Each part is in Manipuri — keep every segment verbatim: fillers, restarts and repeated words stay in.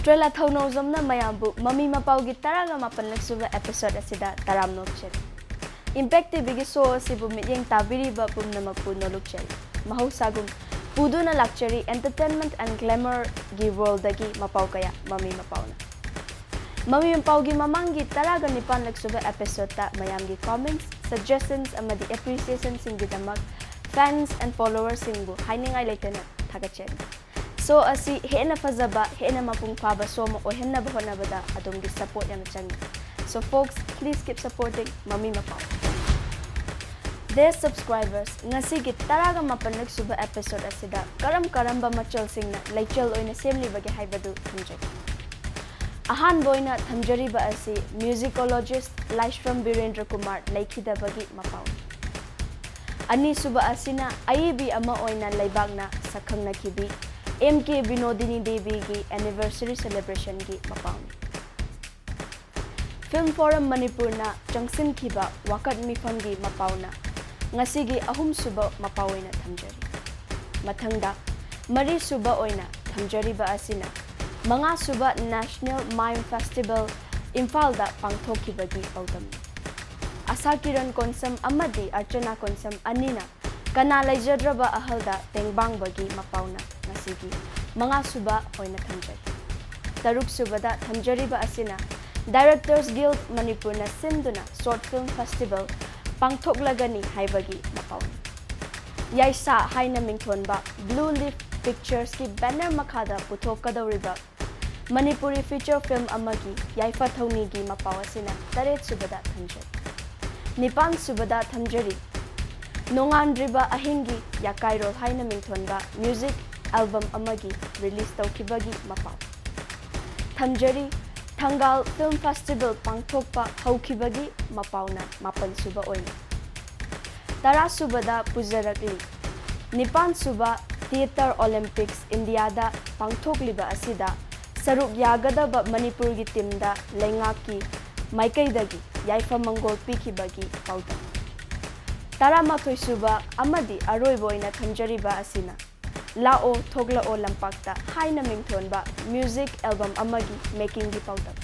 ꯄ꯭ꯔꯂꯥ ꯊꯧꯅꯧꯖꯝꯅ ꯃꯌꯥꯝꯕꯨ ꯃꯃꯤ ꯃꯄꯥꯎꯒꯤ ꯇꯔꯥꯒ ꯃꯥꯄꯟꯂꯛ ꯁꯨꯕ episode ꯑꯁꯤꯗ ꯇꯔꯥꯝꯅ ꯑꯣꯛꯆꯔꯤ꯫ Impact TVꯒꯤ show ꯑꯁꯤꯕꯨ ꯃꯤꯠꯌꯦꯡ ꯇꯥꯕꯤꯔꯤꯕ ꯄꯨꯝꯅꯃꯛꯄꯨ ꯅꯣꯂꯨꯛꯆꯔꯤ꯫ ꯃꯍꯧꯁꯥꯒꯨꯝ ꯄꯨꯗꯨꯅ ꯂꯥꯛꯆꯔꯤ entertainment and glamourꯒꯤ worldꯗꯒꯤ ꯃꯄꯥꯎ ꯀꯌꯥ ꯃꯃꯤ ꯃꯄꯥꯎꯅ꯫ ꯃꯃꯤ ꯃꯄꯥꯎꯒꯤ ꯃꯃꯥꯡꯒꯤ ꯇꯔꯥꯒ ꯅꯤꯄꯥꯟꯂꯛ ꯁꯨꯕ episodeꯇ ꯃꯌꯥꯝꯒꯤ comments, suggestions ꯑꯃꯗꯤ appreciationꯁꯤꯡꯒꯤꯗꯃꯛ fans and followersꯁꯤꯡꯕꯨ ꯍꯥꯏꯅꯤꯡꯉꯥꯏ ꯂꯩꯇꯅ ꯊꯥꯒꯠꯆꯔꯤ꯫ Show ꯑꯁꯤ ꯍꯦꯟꯅ ꯐꯖꯕ, ꯍꯦꯟꯅ ꯃꯄꯨꯡ ꯐꯥꯕ show ꯑꯃ ꯑꯣꯏꯍꯟꯅꯕ ꯍꯣꯠꯅꯕꯗ ꯑꯗꯣꯝꯒꯤ support ꯌꯥꯝꯅ ꯆꯪꯏ꯫ So folks, please keep supporting ꯃꯃꯤ ꯃꯄꯥꯎ꯫ Dear subscribers, ꯉꯁꯤꯒꯤ ꯇꯔꯥꯒ ꯃꯥꯄꯟꯂꯛ ꯁꯨꯕ episode ꯑꯁꯤꯗ ꯀꯔꯝ ꯀꯔꯝꯕ ꯃꯆꯜꯁꯤꯡꯅ ꯂꯩꯆꯜ ꯑꯣꯏꯅ ꯁꯦꯝꯂꯤꯕꯒꯦ ꯍꯥꯏꯕꯗꯨ ꯊꯝꯖꯒꯦ꯫ ꯑꯍꯥꯟꯕ ꯑꯣꯏꯅ ꯊꯝꯖꯔꯤꯕ ꯑꯁꯤ musicologist ꯂꯥꯏꯁ꯭ꯔꯝ ꯕꯤꯔꯦꯟꯗ꯭ꯔ ꯀꯨꯃꯥꯔ ꯂꯩꯈꯤꯗꯕꯒꯤ ꯃꯄꯥꯎꯅꯤ꯫ ꯑꯅꯤꯁꯨꯕ ꯑꯁꯤꯅ ꯑꯏꯕꯤ ꯑꯃ ꯑꯣꯏꯅ ꯂꯩꯕꯥꯛꯅ ꯁꯛꯈꯪꯅꯈꯤꯕꯤ ꯑꯦꯝ ꯀꯦ ꯕꯤꯅꯣꯗꯤꯅꯤ ꯗꯦꯕꯤꯒꯤ anniversary celebrationꯒꯤ ꯃꯄꯥꯎꯅꯤ꯫ Film Forum ꯃꯅꯤꯄꯨꯔꯅ ꯆꯪꯁꯤꯟꯈꯤꯕ ꯋꯥꯀꯠ ꯃꯤꯐꯝꯒꯤ ꯃꯄꯥꯎꯅ ꯉꯁꯤꯒꯤ ꯑꯍꯨꯝꯁꯨꯕ ꯃꯄꯥꯎ ꯑꯣꯏꯅ ꯊꯝꯖꯔꯤ꯫ ꯃꯊꯪꯗ ꯃꯔꯤꯁꯨꯕ ꯑꯣꯏꯅ ꯊꯝꯖꯔꯤꯕ ꯑꯁꯤꯅ ꯃꯉꯥꯁꯨꯕ National Mime Festival ꯏꯝꯐꯥꯜꯗ ꯄꯥꯡꯊꯣꯛꯈꯤꯕꯒꯤ ꯄꯥꯎꯗꯝꯅꯤ꯫ ꯑꯁꯥ ꯀꯤꯔꯟ ꯀꯣꯟꯁꯝ ꯑꯃꯗꯤ ꯑꯔꯆꯅꯥ ꯀꯣꯟꯁꯝ ꯑꯅꯤꯅ ꯀꯅꯥ ꯂꯩꯖꯗ꯭ꯔꯕ ꯑꯍꯜꯗ ꯇꯦꯡꯕꯥꯡꯕꯒꯤ ꯃꯄꯥꯎꯅ ꯉꯁꯤꯒꯤ ꯃꯉꯥꯁꯨꯕ ꯑꯣꯏꯅ ꯊꯝꯖꯔꯤ꯫ ꯇꯔꯨꯛꯁꯨꯕꯗ ꯊꯝꯖꯔꯤꯕ ꯑꯁꯤꯅ Directors Guild ꯃꯅꯤꯄꯨꯔꯅ ꯁꯤꯟꯗꯨꯅ short film festival ꯄꯥꯡꯊꯣꯛꯂꯒꯅꯤ ꯍꯥꯏꯕꯒꯤ ꯃꯄꯥꯎꯅꯤ꯫ ꯌꯥꯏꯁꯥ ꯍꯥꯏꯅ ꯃꯤꯡꯊꯣꯟꯕ Blue Leaf Picturesꯀꯤ banner ꯃꯈꯥꯗ ꯄꯨꯊꯣꯛꯀꯗꯧꯔꯤꯕ ꯃꯅꯤꯄꯨꯔꯤ feature film ꯑꯃꯒꯤ ꯌꯥꯏꯐ ꯊꯧꯅꯤꯒꯤ ꯃꯄꯥꯎ ꯑꯁꯤꯅ ꯇꯔꯦꯠꯁꯨꯕꯗ ꯊꯝꯖꯔꯤ꯫ ꯅꯤꯄꯥꯟꯁꯨꯕꯗ ꯊꯝꯖꯔꯤ ꯅꯣꯡꯉꯥꯟꯗ꯭ꯔꯤꯕ ꯑꯍꯤꯡꯒꯤ ꯌꯥꯀꯥꯏꯔꯣꯜ ꯍꯥꯏꯅ ꯃꯤꯡꯊꯣꯟꯕ music album ꯑꯃꯒꯤ release ꯇꯧꯈꯤꯕꯒꯤ ꯃꯄꯥꯎ꯫ ꯊꯝꯖꯔꯤ ꯊꯪꯒꯥꯜ Film Festival ꯄꯥꯡꯊꯣꯛꯄ ꯍꯧꯈꯤꯕꯒꯤ ꯃꯄꯥꯎꯅ ꯃꯥꯄꯟꯁꯨꯕ ꯑꯣꯏꯅ꯫ ꯇꯔꯥꯁꯨꯕꯗ ꯄꯨꯖꯔꯛꯂꯤ ꯅꯤꯄꯥꯟꯁꯨꯕ Theatre Olympics ꯏꯟꯗꯤꯌꯥꯗ ꯄꯥꯡꯊꯣꯛꯂꯤꯕ ꯑꯁꯤꯗ ꯁꯔꯨꯛ ꯌꯥꯒꯗꯕ ꯃꯅꯤꯄꯨꯔꯒꯤ teamꯗ ꯂꯩꯉꯥꯛꯀꯤ ꯃꯥꯏꯀꯩꯗꯒꯤ ꯌꯥꯏꯐ ꯃꯪꯒꯣꯜ ꯄꯤꯈꯤꯕꯒꯤ ꯄꯥꯎꯗꯝ꯫ ꯇꯔꯥꯃꯥꯊꯣꯏꯁꯨꯕ ꯑꯃꯗꯤ ꯑꯔꯣꯏꯕ ꯑꯣꯏꯅ ꯊꯝꯖꯔꯤꯕ ꯑꯁꯤꯅ ꯂꯥꯛꯑꯣ ꯊꯣꯛꯂꯛꯑꯣ ꯂꯝꯄꯥꯛꯇ ꯍꯥꯏꯅ ꯃꯤꯡꯊꯣꯟꯕ ꯃ꯭ꯌꯨꯖꯤꯛ ꯑꯦꯜꯕꯝ ꯑꯃꯒꯤ ꯃꯦꯀꯤꯡꯒꯤ ꯄꯥꯎꯗꯝ꯫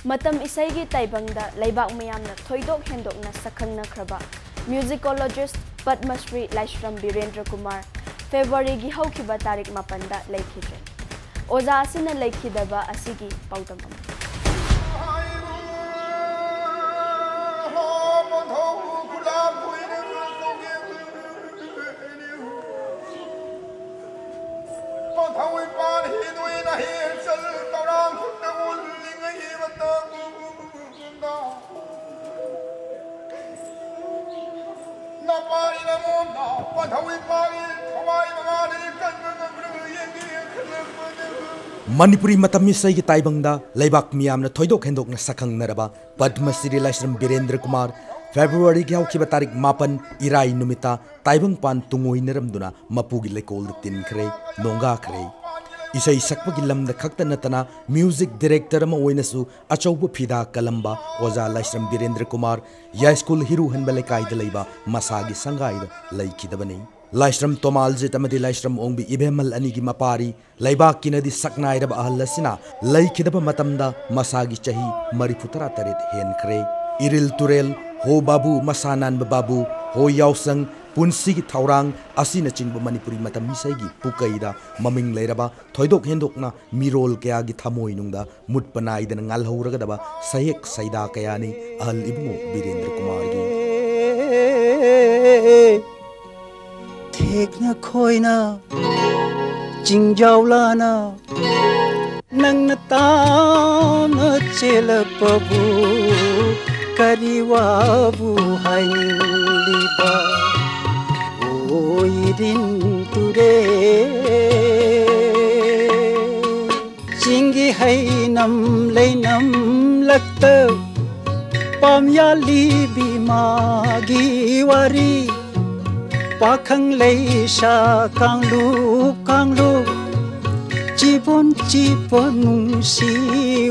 ꯃꯇꯝ ꯏꯁꯩꯒꯤ ꯇꯥꯏꯕꯪꯗ ꯂꯩꯕꯥꯛ ꯃꯤꯌꯥꯝꯅ ꯊꯣꯏꯗꯣꯛ ꯍꯦꯟꯗꯣꯛꯅ ꯁꯛꯈꯪꯅꯈ꯭ꯔꯕ ꯃ꯭ꯌꯨꯖꯤꯀꯣꯂꯣꯖꯤꯁ ꯄꯗꯃꯁ꯭ꯔꯤ ꯂꯥꯏꯁ꯭ꯔꯝ ꯕꯤꯔꯦꯟꯗ꯭ꯔ ꯀꯨꯃꯥꯔ ꯐꯦꯕ꯭ꯔꯨꯋꯥꯔꯤꯒꯤ ꯍꯧꯈꯤꯕ ꯇꯥꯔꯤꯛ ꯃꯥꯄꯟꯗ ꯂꯩꯈꯤꯗ꯭ꯔꯦ꯫ ꯑꯣꯖꯥ ꯑꯁꯤꯅ ꯂꯩꯈꯤꯗꯕ ꯑꯁꯤꯒꯤ ꯄꯥꯎꯗꯝ ꯑꯃ꯫ ꯃꯅꯤꯄꯨꯔꯤ ꯃꯇꯝ ꯏꯁꯩꯒꯤ ꯇꯥꯏꯕꯪꯗ ꯂꯩꯕꯥꯛ ꯃꯤꯌꯥꯝꯅ ꯊꯣꯏꯗꯣꯛ ꯍꯦꯟꯗꯣꯛꯅ ꯁꯛꯈꯪꯅꯔꯕ ꯄꯗꯃꯁ꯭ꯔꯤ ꯂꯥꯏꯁ꯭ꯔꯝ ꯕꯤꯔꯦꯟꯗ꯭ꯔ ꯀꯨꯃꯥꯔ ꯐꯦꯕ꯭ꯔꯨꯋꯥꯔꯤꯒꯤ ꯍꯧꯈꯤꯕ ꯇꯥꯔꯤꯛ ꯃꯥꯄꯟ ꯏꯔꯥꯏ ꯅꯨꯃꯤꯠꯇ ꯇꯥꯏꯕꯪꯄꯥꯟ ꯇꯨꯡꯑꯣꯏꯅꯔꯝꯗꯨꯅ ꯃꯄꯨꯒꯤ ꯂꯩꯀꯣꯜꯗ ꯇꯤꯟꯈ꯭ꯔꯦ, ꯅꯣꯡꯒꯥꯈ꯭ꯔꯦ꯫ ꯏꯁꯩ ꯁꯛꯄꯒꯤ ꯂꯝꯗ ꯈꯛꯇ ꯅꯠꯇꯅ ꯃ꯭ꯌꯨꯖꯤꯛ ꯗꯤꯔꯦꯛꯇꯔ ꯑꯃ ꯑꯣꯏꯅꯁꯨ ꯑꯆꯧꯕ ꯐꯤꯗꯥ ꯀꯜꯂꯝꯕ ꯑꯣꯖꯥ ꯂꯥꯏꯁ꯭ꯔꯝ ꯕꯤꯔꯦꯟꯗ꯭ꯔ ꯀꯨꯃꯥꯔ ꯌꯥꯏꯁ꯭ꯀꯨꯜ ꯍꯤꯔꯨꯍꯟꯕ ꯂꯩꯀꯥꯏꯗ ꯂꯩꯕ ꯃꯁꯥꯒꯤ ꯁꯪꯒꯥꯏꯗ ꯂꯩꯈꯤꯗꯕꯅꯤ꯫ ꯂꯥꯏꯁ꯭ꯔꯝ ꯇꯣꯃꯥꯜꯖꯤꯠ ꯑꯃꯗꯤ ꯂꯥꯏꯁ꯭ꯔꯝ ꯑꯣꯡꯕꯤ ꯏꯕꯦꯝꯃꯜ ꯑꯅꯤꯒꯤ ꯃꯄꯥꯔꯤ ꯂꯩꯕꯥꯛꯀꯤꯅꯗꯤ ꯁꯛꯅꯥꯏꯔꯕ ꯑꯍꯜ ꯑꯁꯤꯅ ꯂꯩꯈꯤꯗꯕ ꯃꯇꯝꯗ ꯃꯁꯥꯒꯤ ꯆꯍꯤ ꯃꯔꯤꯐꯨ ꯇꯔꯥ ꯇꯔꯦꯠ ꯍꯦꯟꯈ꯭ꯔꯦ꯫ ꯏꯔꯤꯜ ꯇꯨꯔꯦꯜ, ꯍꯣ ꯕꯥꯕꯨ, ꯃꯁꯥ ꯅꯥꯟꯕ ꯕꯥꯕꯨ, ꯍꯣ ꯌꯥꯎꯁꯪ, ꯄꯨꯟꯁꯤꯒꯤ ꯊꯧꯔꯥꯡ ꯑꯁꯤꯅꯆꯤꯡꯕ ꯃꯅꯤꯄꯨꯔꯤ ꯃꯇꯝ ꯏꯁꯩꯒꯤ ꯄꯨꯀꯩꯗ ꯃꯃꯤꯡ ꯂꯩꯔꯕ ꯊꯣꯏꯗꯣꯛ ꯍꯦꯟꯗꯣꯛꯅ ꯃꯤꯔꯣꯜ ꯀꯌꯥꯒꯤ ꯊꯃꯣꯏꯅꯨꯡꯗ ꯃꯨꯠꯄ ꯅꯥꯏꯗꯅ ꯉꯥꯜꯍꯧꯔꯒꯗꯕ ꯁꯍꯦꯛ ꯁꯩꯗꯥ ꯀꯌꯥꯅꯤ ꯑꯍꯜ ꯏꯕꯨꯡꯉꯣ ꯕꯤꯔꯦꯟꯗ꯭ꯔ ꯀꯨꯃꯥꯔꯒꯤ꯫ ꯊꯦꯛꯅ ꯈꯣꯏꯅ ꯆꯤꯡꯖꯥꯎ ꯂꯥꯅ ꯅꯪꯅ ꯇꯥꯅ ꯆꯦꯜꯂꯛꯄꯕꯨ ꯀꯔꯤ ꯋꯥꯕꯨ ꯍꯥꯏꯅꯤꯡꯂꯤꯕ? ꯑꯣ ꯏꯔꯤꯟ ꯇꯨꯔꯦꯜ, ꯆꯤꯡꯒꯤ ꯍꯩꯅꯝ ꯂꯩꯅꯝ ꯂꯛꯇ ꯄꯥꯝ ꯌꯥꯜꯂꯤꯕꯤ ꯃꯥꯒꯤ ꯋꯥꯔꯤ꯫ ꯄꯥꯈꯪ ꯂꯩꯁꯥ ꯀꯥꯡꯂꯨꯞ ꯀꯥꯡꯂꯨꯞ ꯆꯤꯕꯣꯟ ꯆꯤꯕꯣꯟ ꯅꯨꯡꯁꯤ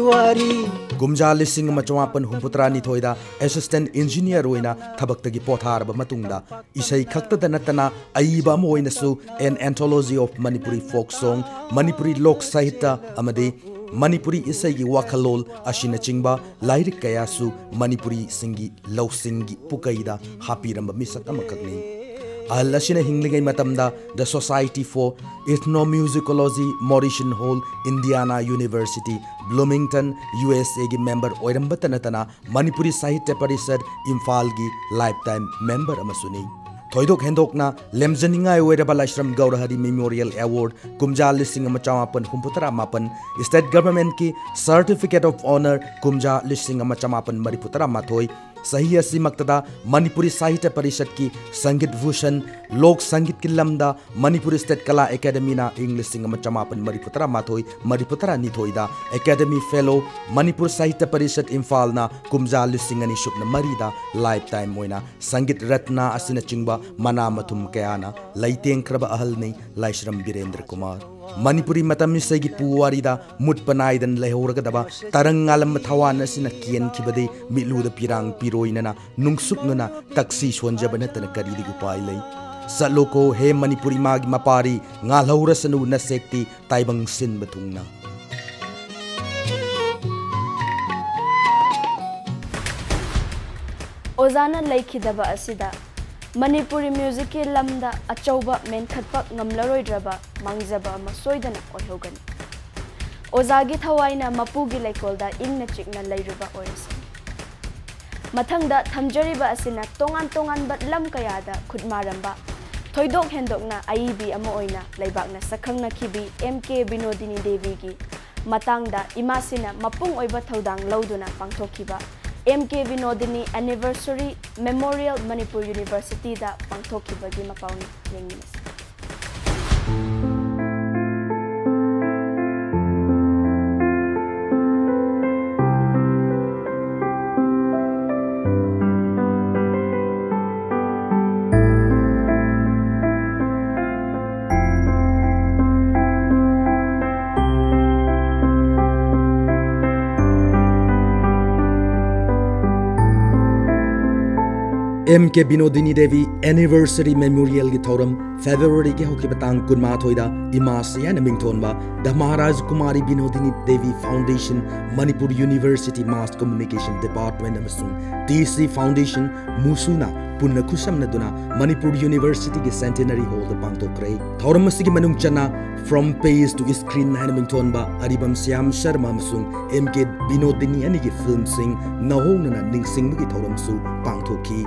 ꯋꯥꯔꯤ꯫ ꯀꯨꯝꯖꯥ ꯂꯤꯁꯤꯡ ꯑꯃ ꯆꯃꯥꯄꯟ ꯍꯨꯝꯐꯨꯇꯔꯥꯅꯤꯊꯣꯏꯗ assistant engineer ꯑꯣꯏꯅ ꯊꯕꯛꯇꯒꯤ ꯄꯣꯊꯥꯔꯕ ꯃꯇꯨꯡꯗ, ꯏꯁꯩ ꯈꯛꯇꯗ ꯅꯠꯇꯅ ꯑꯏꯕ ꯑꯃ ꯑꯣꯏꯅꯁꯨ An Anthology of Manipuri Folk Song, Manipuri ꯂꯣꯛ ꯁꯥꯍꯤꯇ꯭ꯌ ꯑꯃꯗꯤ ꯃꯅꯤꯄꯨꯔꯤ ꯏꯁꯩꯒꯤ ꯋꯥꯈꯜꯂꯣꯟ ꯑꯁꯤꯅꯆꯤꯡꯕ ꯂꯥꯏꯔꯤꯛ ꯀꯌꯥꯁꯨ ꯃꯅꯤꯄꯨꯔꯤꯁꯤꯡꯒꯤ ꯂꯧꯁꯤꯡꯒꯤ ꯄꯨꯀꯩꯗ ꯍꯥꯞꯄꯤꯔꯝꯕ ꯃꯤꯁꯛ ꯑꯃꯈꯛꯅꯤ꯫ ꯑꯍꯜ ꯑꯁꯤꯅ ꯍꯤꯡꯂꯤꯉꯩ ꯃꯇꯝꯗ The Society for Ethnomusicology, Morrison Hall, Indiana University, Bloomington, U S A ꯒꯤ member ꯑꯣꯏꯔꯝꯕꯇ ꯅꯠꯇꯅ ꯃꯅꯤꯄꯨꯔꯤ ꯁꯥꯍꯤꯇ꯭ꯌ ꯄꯔꯤꯁꯠ ꯏꯝꯐꯥꯜꯒꯤ lifetime member ꯑꯃꯁꯨꯅꯤ꯫ ꯊꯣꯏꯗꯣꯛ ꯍꯦꯟꯗꯣꯛꯅ ꯂꯦꯝꯖꯅꯤꯡꯉꯥꯏ ꯑꯣꯏꯔꯕ ꯂꯥꯏꯁ꯭ꯔꯝ ꯒꯧꯔꯍꯔꯤ Memorial Award ꯀꯨꯝꯖꯥ ꯂꯤꯁꯤꯡ ꯑꯃ ꯆꯃꯥꯄꯟ ꯍꯨꯝꯐꯨꯇꯔꯥ ꯃꯥꯄꯟ, State Government ꯀꯤ Certificate of Honour ꯀꯨꯝꯖꯥ ꯂꯤꯁꯤꯡ ꯑꯃ ꯆꯃꯥꯄꯟ ꯃꯔꯤꯐꯨꯇꯔꯥ ꯃꯥꯊꯣꯏ, ꯆꯍꯤ ꯑꯁꯤꯃꯛꯇꯗ ꯃꯅꯤꯄꯨꯔꯤ ꯁꯥꯍꯤꯇ꯭ꯌ ꯄꯔꯤꯁꯠꯀꯤ ꯁꯪꯒꯤꯠ ꯚꯨꯁꯟ, ꯂꯣꯛ ꯁꯪꯒꯤꯠꯀꯤ ꯂꯝꯗ ꯃꯅꯤꯄꯨꯔ State ꯀꯂꯥ ꯑꯦꯀꯥꯗꯃꯤꯅ ꯏꯪ ꯂꯤꯁꯤꯡ ꯑꯃ ꯆꯃꯥꯄꯟ ꯃꯔꯤꯐꯨꯇꯔꯥ ꯃꯥꯊꯣꯏ ꯃꯔꯤꯐꯨꯇꯔꯥ ꯅꯤꯊꯣꯏꯗ Academy Fellow, ꯃꯅꯤꯄꯨꯔ ꯁꯥꯍꯤꯇ꯭ꯌ ꯄꯔꯤꯁꯠ ꯏꯝꯐꯥꯜꯅ ꯀꯨꯝꯖꯥ ꯂꯤꯁꯤꯡ ꯑꯅꯤ ꯁꯨꯞꯅ ꯃꯔꯤꯗ lifetime ꯑꯣꯏꯅ ꯁꯪꯒꯤꯠ ꯔꯠꯅ ꯑꯁꯤꯅꯆꯤꯡꯕ ꯃꯅꯥ ꯃꯊꯨꯝ ꯀꯌꯥꯅ ꯂꯩꯇꯦꯡꯈ꯭ꯔꯕ ꯑꯍꯜꯅꯤ ꯂꯥꯏꯁ꯭ꯔꯝ ꯕꯤꯔꯦꯟꯗ꯭ꯔ ꯀꯨꯃꯥꯔ꯫ ꯃꯅꯤꯄꯨꯔꯤ ꯃꯇꯝ ꯏꯁꯩꯒꯤ ꯄꯨꯋꯥꯔꯤꯗ ꯃꯨꯠꯄ ꯅꯥꯏꯗꯅ ꯂꯩꯍꯧꯔꯒꯗꯕ ꯇꯔꯪ ꯉꯥꯂꯝꯕ ꯊꯋꯥꯟ ꯑꯁꯤꯅ ꯀꯦꯟꯈꯤꯕꯗꯤ ꯃꯤꯠꯂꯨꯗ ꯄꯤꯔꯥꯡ ꯄꯤꯔꯣꯏꯅꯅ ꯅꯨꯡꯁꯨꯛꯅꯅ ꯇꯛꯁꯤ ꯁꯣꯟꯖꯕ ꯅꯠꯇꯅ ꯀꯔꯤꯗꯤ ꯎꯄꯥꯏ ꯂꯩ? ꯆꯠꯂꯣꯀꯣ ꯍꯦ ꯃꯅꯤꯄꯨꯔ ꯏꯃꯥꯒꯤ ꯃꯄꯥꯔꯤ, ꯉꯥꯜꯍꯧꯔꯁꯅꯨ ꯅꯁꯦꯛꯇꯤ ꯇꯥꯏꯕꯪ ꯁꯤꯟꯕ ꯊꯨꯡꯅ꯫ ꯑꯣꯖꯥꯅ ꯂꯩꯈꯤꯗꯕ ꯑꯁꯤꯗ ꯃꯅꯤꯄꯨꯔꯤ musicꯀꯤ ꯂꯝꯗ ꯑꯆꯧꯕ ꯃꯦꯟꯈꯠꯄ ꯉꯝꯂꯔꯣꯏꯗ꯭ꯔꯕ ꯃꯥꯡꯖꯕ ꯑꯃ ꯁꯣꯏꯗꯅ ꯑꯣꯏꯍꯧꯒꯅꯤ꯫ ꯑꯣꯖꯥꯒꯤ ꯊꯋꯥꯏꯅ ꯃꯄꯨꯒꯤ ꯂꯩꯀꯣꯜꯗ ꯏꯪꯅ ꯆꯤꯛꯅ ꯂꯩꯔꯨꯕ ꯑꯣꯏꯔꯁꯅꯨ꯫ ꯃꯊꯪꯗ ꯊꯝꯖꯔꯤꯕ ꯑꯁꯤꯅ ꯇꯣꯉꯥꯟ ꯇꯣꯉꯥꯟꯕ ꯂꯝ ꯀꯌꯥꯗ ꯈꯨꯠꯃꯥꯔꯝꯕ, ꯊꯣꯏꯗꯣꯛ ꯍꯦꯟꯗꯣꯛꯅ ꯑꯏꯕꯤ ꯑꯃ ꯑꯣꯏꯅ ꯂꯩꯕꯥꯛꯅ ꯁꯛꯈꯪꯅꯈꯤꯕꯤ ꯑꯦꯝ ꯀꯦ ꯕꯤꯅꯣꯗꯤꯅꯤ ꯗꯦꯕꯤꯒꯤ ꯃꯇꯥꯡꯗ ꯏꯃꯥꯁꯤꯅ ꯃꯄꯨꯡ ꯑꯣꯏꯕ ꯊꯧꯗꯥꯡ ꯂꯧꯗꯨꯅ ꯄꯥꯡꯊꯣꯛꯈꯤꯕ ꯑꯦꯝ ꯀꯦ ꯕꯤꯅꯣꯗꯤꯅꯤ Anniversary Memorial ꯃꯅꯤꯄꯨꯔ Universityꯗ ꯄꯥꯡꯊꯣꯛꯈꯤꯕꯒꯤ ꯃꯄꯥꯎꯅꯤ꯫ ꯌꯦꯡꯃꯤꯟꯅꯁꯤ꯫ ꯑꯦꯝ ꯀꯦ ꯕꯤꯅꯣꯗꯤꯅꯤ ꯗꯦꯕꯤ ꯑꯦꯅꯤꯚꯔꯁꯔꯤ ꯃꯦꯃꯣꯔꯤꯌꯦꯜꯒꯤ ꯊꯧꯔꯝ ꯐꯦꯕ꯭ꯔꯨꯋꯥꯔꯤꯒꯤ ꯍꯧꯈꯤꯕ ꯇꯥꯡ ꯀꯨꯟꯃꯥꯊꯣꯏꯗ ꯏꯃꯥꯁꯤ ꯍꯥꯏꯅ ꯃꯤꯡꯊꯣꯟꯕ ꯗ ꯃꯍꯥꯔꯥꯖ ꯀꯨꯃꯥꯔꯤ ꯕꯤꯅꯣꯗꯤꯅꯤ ꯗꯦꯕꯤ ꯐꯥꯎꯟꯗꯦꯁꯟ, ꯃꯅꯤꯄꯨꯔ ꯌꯨꯅꯤꯚꯔꯁꯤꯇꯤ ꯃꯥꯁ ꯀꯝꯃ꯭ꯌꯨꯅꯤꯀꯦꯁꯟ ꯗꯤꯄꯥꯔꯠꯃꯦꯟ ꯑꯃꯁꯨꯡ ꯇꯤ ꯁꯤ ꯐꯥꯎꯟꯗꯦꯁꯟ ꯃꯨꯁꯨꯅ ꯄꯨꯟꯅ ꯈꯨꯠꯁꯝꯅꯗꯨꯅ ꯃꯅꯤꯄꯨꯔ ꯌꯨꯅꯤꯚꯔꯁꯤꯇꯤꯒꯤ ꯁꯦꯟꯇꯦꯅꯔꯤ ꯍꯣꯜꯗ ꯄꯥꯡꯊꯣꯛꯈ꯭ꯔꯦ꯫ ꯊꯧꯔꯝ ꯑꯁꯤꯒꯤ ꯃꯅꯨꯡ ꯆꯟꯅ From Page to Screen ꯍꯥꯏꯅ ꯃꯤꯡꯊꯣꯟꯕ ꯑꯔꯤꯕꯝ ꯁ꯭ꯌꯥꯝ ꯁꯔꯃ ꯑꯃꯁꯨꯡ ꯑꯦꯝ ꯀꯦ ꯕꯤꯅꯣꯗꯤꯅꯤ ꯑꯅꯤꯒꯤ ꯐꯤꯜꯝꯁꯤꯡ ꯅꯧꯍꯧꯅꯅ ꯅꯤꯡꯁꯤꯡꯕꯒꯤ ꯊꯧꯔꯝꯁꯨ ꯄꯥꯡꯊꯣꯛꯈꯤ꯫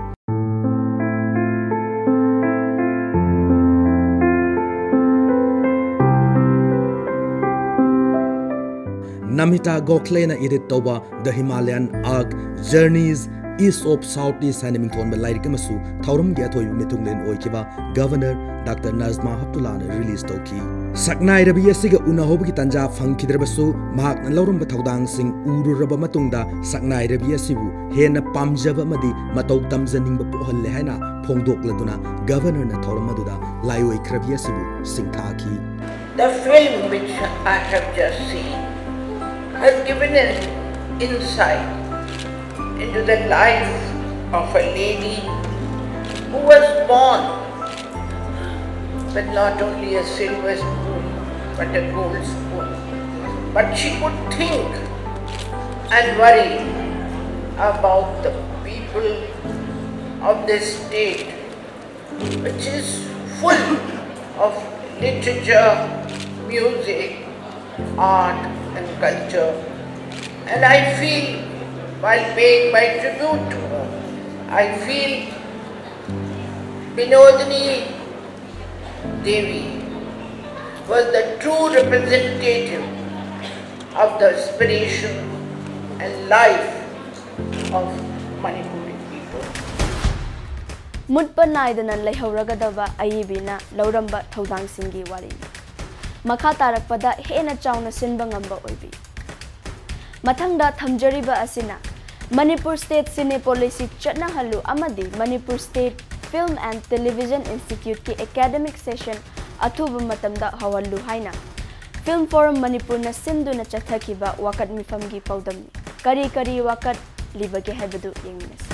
ꯅꯃꯤꯇꯥ ꯒꯣꯈꯂꯦꯅ ꯏꯗꯤꯠ ꯇꯧꯕ The Himalayan Arc, Journeys East of Southeast ꯍꯥꯏꯅ ꯃꯤꯡꯊꯣꯟꯕ ꯂꯥꯏꯔꯤꯛ ꯑꯃꯁꯨ ꯊꯧꯔꯝꯒꯤ ꯑꯊꯣꯏꯕ ꯃꯤꯊꯨꯡꯂꯦꯟ ꯑꯣꯏꯈꯤꯕ ꯒꯚꯔꯅꯔ ꯗꯥꯛꯇꯔ ꯅꯖꯃꯥ ꯍꯞꯇꯨꯂꯥꯅ ꯔꯤꯂꯤꯖ ꯇꯧꯈꯤ꯫ ꯁꯛꯅꯥꯏꯔꯕꯤ ꯑꯁꯤꯒ ꯎꯅꯍꯧꯕꯒꯤ ꯇꯥꯟꯖꯥ ꯐꯪꯈꯤꯗ꯭ꯔꯕꯁꯨ, ꯃꯍꯥꯛꯅ ꯂꯧꯔꯝꯕ ꯊꯧꯗꯥꯡꯁꯤꯡ ꯎꯔꯨꯔꯕ ꯃꯇꯨꯡꯗ ꯁꯛꯅꯥꯏꯔꯕꯤ ꯑꯁꯤꯕꯨ ꯍꯦꯟꯅ ꯄꯥꯝꯖꯕ ꯑꯃꯗꯤ ꯃꯇꯧ ꯇꯝꯖꯅꯤꯡꯕ ꯄꯣꯛꯍꯜꯂꯦ ꯍꯥꯏꯅ ꯐꯣꯡꯗꯣꯛꯂꯗꯨꯅ ꯒꯚꯔꯅꯔꯅ ꯊꯧꯔꯝ ꯑꯗꯨꯗ ꯂꯥꯏꯑꯣꯏꯈ꯭ꯔꯕꯤ ꯑꯁꯤꯕꯨ ꯁꯤꯡꯊꯥꯈꯤ꯫ The film which I have just seen has given an insight into the life of a lady who was born with not only a silver spoon but a gold spoon. But she could think and worry about the people of this state, which is full of literature, music, art, and culture. And I feel, while paying my tribute to her, I feel Binodini Devi was the true representative of the aspiration and life of Manipuri people. ꯃꯨꯠꯄ ꯅꯥꯏꯗꯅ ꯂꯩꯍꯧꯔꯒꯗꯕ ꯑꯏꯕꯤꯅ ꯂꯧꯔꯝꯕ ꯊꯧꯗꯥꯡꯁꯤꯡꯒꯤ ꯋꯥꯔꯤꯅꯤ꯫ ꯃꯈꯥ ꯇꯥꯔꯛꯄꯗ ꯍꯦꯟꯅ ꯆꯥꯎꯅ ꯁꯤꯟꯕ ꯉꯝꯕ ꯑꯣꯏꯕꯤ꯫ ꯃꯊꯪꯗ ꯊꯝꯖꯔꯤꯕ ꯑꯁꯤꯅ ꯃꯅꯤꯄꯨꯔ ꯁ꯭ꯇꯦꯠ ꯁꯤꯅꯦ ꯄꯣꯂꯤꯁꯤ ꯆꯠꯅꯍꯜꯂꯨ ꯑꯃꯗꯤ Manipur state film and television ꯏꯟꯁꯇꯤꯇ꯭ꯌꯨꯠꯀꯤ ꯑꯦꯀꯥꯗꯦꯃꯤꯛ ꯁꯦꯁꯟ ꯑꯊꯨꯕ ꯃꯇꯝꯗ ꯍꯧꯍꯜꯂꯨ ꯍꯥꯏꯅ ꯐꯤꯜꯝ ꯐꯣꯔꯝ ꯃꯅꯤꯄꯨꯔꯅ ꯁꯤꯟꯗꯨꯅ ꯆꯠꯊꯈꯤꯕ ꯋꯥꯀꯠ ꯃꯤꯐꯝꯒꯤ ꯄꯥꯎꯗꯝꯅꯤ꯫ ꯀꯔꯤ ꯀꯔꯤ ꯋꯥꯀꯠꯂꯤꯕꯒꯦ ꯍꯥꯏꯕꯗꯨ ꯌꯦꯡꯃꯤꯟꯅꯁꯤ꯫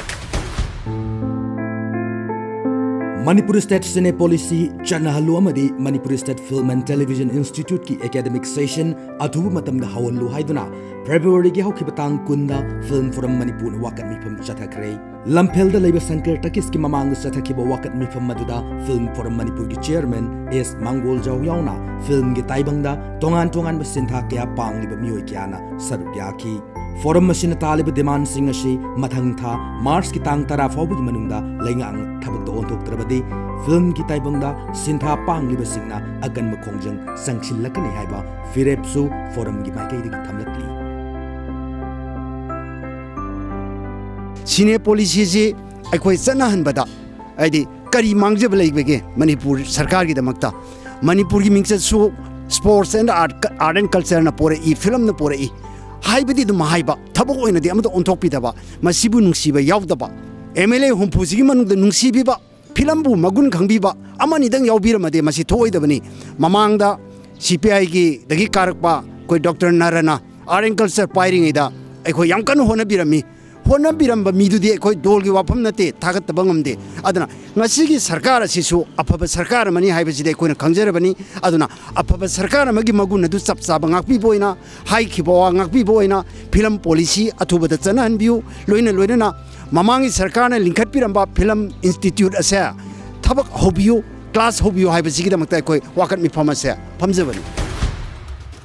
Manipur State Cine Policy ꯆꯠꯅꯍꯜꯂꯨ ꯑꯃꯗꯤ Manipur State Film and Television Institute ꯀꯤ academic session ꯑꯊꯨꯕ ꯃꯇꯝꯗ ꯍꯧꯍꯜꯂꯨ ꯍꯥꯏꯗꯨꯅ February ꯒꯤ ꯍꯧꯈꯤꯕ ꯇꯥꯡ ꯀꯨꯟꯗ Film Forum ꯃꯅꯤꯄꯨꯔꯅ ꯋꯥꯀꯠ ꯃꯤꯐꯝ ꯆꯠꯊꯈ꯭ꯔꯦ꯫ ꯂꯝꯐꯦꯜꯗ ꯂꯩꯕ ꯁꯪꯀꯔ ꯇꯀꯤꯁꯀꯤ ꯃꯃꯥꯡꯗ ꯆꯠꯊꯈꯤꯕ ꯋꯥꯀꯠ ꯃꯤꯐꯝ ꯑꯗꯨꯗ Film Forum ꯃꯅꯤꯄꯨꯔꯒꯤ chairman ꯑꯦꯁ ꯃꯥꯡꯒꯣꯜꯖꯥꯎ ꯌꯥꯎꯅ film ꯒꯤ ꯇꯥꯏꯕꯪꯗ ꯇꯣꯉꯥꯟ ꯇꯣꯉꯥꯟꯕ ꯁꯤꯟꯊꯥ ꯀꯌꯥ ꯄꯥꯡꯂꯤꯕ ꯃꯤꯑꯣꯏ ꯀꯌꯥꯅ ꯁꯔꯨꯛ ꯌꯥꯈꯤ꯫ Forum ꯑꯁꯤꯅ ꯇꯥꯜꯂꯤꯕ demand ꯁꯤꯡ ꯑꯁꯤ ꯃꯊꯪ ꯊꯥ March ꯀꯤ ꯇꯥꯡ ꯇꯔꯥ ꯐꯥꯎꯕꯒꯤ ꯃꯅꯨꯡꯗ ꯂꯩꯉꯥꯛꯅ ꯊꯕꯛꯇ ꯑꯣꯟꯊꯣꯛꯇ꯭ꯔꯕꯗꯤ film ꯒꯤ ꯇꯥꯏꯕꯪꯗ ꯁꯤꯟꯊꯥ ꯄꯥꯡꯂꯤꯕꯁꯤꯡꯅ ꯑꯀꯟꯕ ꯈꯣꯡꯖꯪ ꯆꯪꯁꯤꯜꯂꯛꯀꯅꯤ ꯍꯥꯏꯕ ꯐꯤꯔꯦꯞꯁꯨ Forum ꯒꯤ ꯃꯥꯏꯀꯩꯗꯒꯤ ꯊꯝꯂꯛꯂꯤ꯫ Cine Policy ꯁꯤ ꯑꯩꯈꯣꯏ ꯆꯠꯅꯍꯟꯕꯗ, ꯍꯥꯏꯗꯤ, ꯀꯔꯤ ꯃꯥꯡꯖꯕ ꯂꯩꯕꯒꯦ ꯃꯅꯤꯄꯨꯔ ꯁꯔꯀꯥꯔꯒꯤꯗꯃꯛꯇ? ꯃꯅꯤꯄꯨꯔꯒꯤ ꯃꯤꯡꯆꯠꯁꯨ sports and art, art and culture ꯅ ꯄꯣꯔꯛꯏ, film ꯅ ꯄꯣꯔꯛꯏ ꯍꯥꯏꯕꯗꯤ ꯑꯗꯨꯝ ꯍꯥꯏꯕ, ꯊꯕꯛ ꯑꯣꯏꯅꯗꯤ ꯑꯃꯠꯇ ꯑꯣꯟꯊꯣꯛꯄꯤꯗꯕ, ꯃꯁꯤꯕꯨ ꯅꯨꯡꯁꯤꯕ ꯌꯥꯎꯗꯕ꯫ MLA ꯍꯨꯝꯐꯨꯁꯤꯒꯤ ꯃꯅꯨꯡꯗ ꯅꯨꯡꯁꯤꯕꯤꯕ, film ꯕꯨ ꯃꯒꯨꯟ ꯈꯪꯕꯤꯕ ꯑꯃꯅꯤꯗꯪ ꯌꯥꯎꯕꯤꯔꯝꯃꯗꯤ ꯃꯁꯤ ꯊꯣꯛꯑꯣꯏꯗꯕꯅꯤ꯫ ꯃꯃꯥꯡꯗ CPI ꯒꯤꯗꯒꯤ ꯀꯥꯔꯛꯄ ꯑꯩꯈꯣꯏ Doctor ꯅꯔꯅ art and culture ꯄꯥꯏꯔꯤꯉꯩꯗ ꯑꯩꯈꯣꯏ ꯌꯥꯝ ꯀꯟꯅ ꯍꯣꯠꯅꯕꯤꯔꯝꯃꯤ꯫ ꯍꯣꯠꯅꯕꯤꯔꯝꯕ ꯃꯤꯗꯨꯗꯤ ꯑꯩꯈꯣꯏ ꯗꯣꯜꯒꯤ ꯋꯥꯐꯝ ꯅꯠꯇꯦ, ꯊꯥꯒꯠꯇꯕ ꯉꯝꯗꯦ꯫ ꯑꯗꯨꯅ ꯉꯁꯤꯒꯤ ꯁꯔꯀꯥꯔ ꯑꯁꯤꯁꯨ ꯑꯐꯕ ꯁꯔꯀꯥꯔ ꯑꯃꯅꯤ ꯍꯥꯏꯕꯁꯤꯗꯤ ꯑꯩꯈꯣꯏꯅ ꯈꯪꯖꯔꯕꯅꯤ꯫ ꯑꯗꯨꯅ ꯑꯐꯕ ꯁꯔꯀꯥꯔ ꯑꯃꯒꯤ ꯃꯒꯨꯟ ꯑꯗꯨ ꯆꯞ ꯆꯥꯕ ꯉꯥꯛꯄꯤꯕ ꯑꯣꯏꯅ, ꯍꯥꯏꯈꯤꯕ ꯋꯥ ꯉꯥꯛꯄꯤꯕ ꯑꯣꯏꯅ Film Policy ꯑꯊꯨꯕꯗ ꯆꯠꯅꯍꯟꯕꯤꯌꯨ꯫ ꯂꯣꯏꯅ ꯂꯣꯏꯅꯅ ꯃꯃꯥꯡꯒꯤ ꯁꯔꯀꯥꯔꯅ ꯂꯤꯡꯈꯠꯄꯤꯔꯝꯕ Film Institute ꯑꯁꯦ ꯊꯕꯛ ꯍꯧꯕꯤꯌꯨ, class ꯍꯧꯕꯤꯌꯨ ꯍꯥꯏꯕꯁꯤꯒꯤꯗꯃꯛꯇ ꯑꯩꯈꯣꯏ ꯋꯥꯀꯠ ꯃꯤꯐꯝ ꯑꯁꯦ ꯐꯝꯖꯕꯅꯤ꯫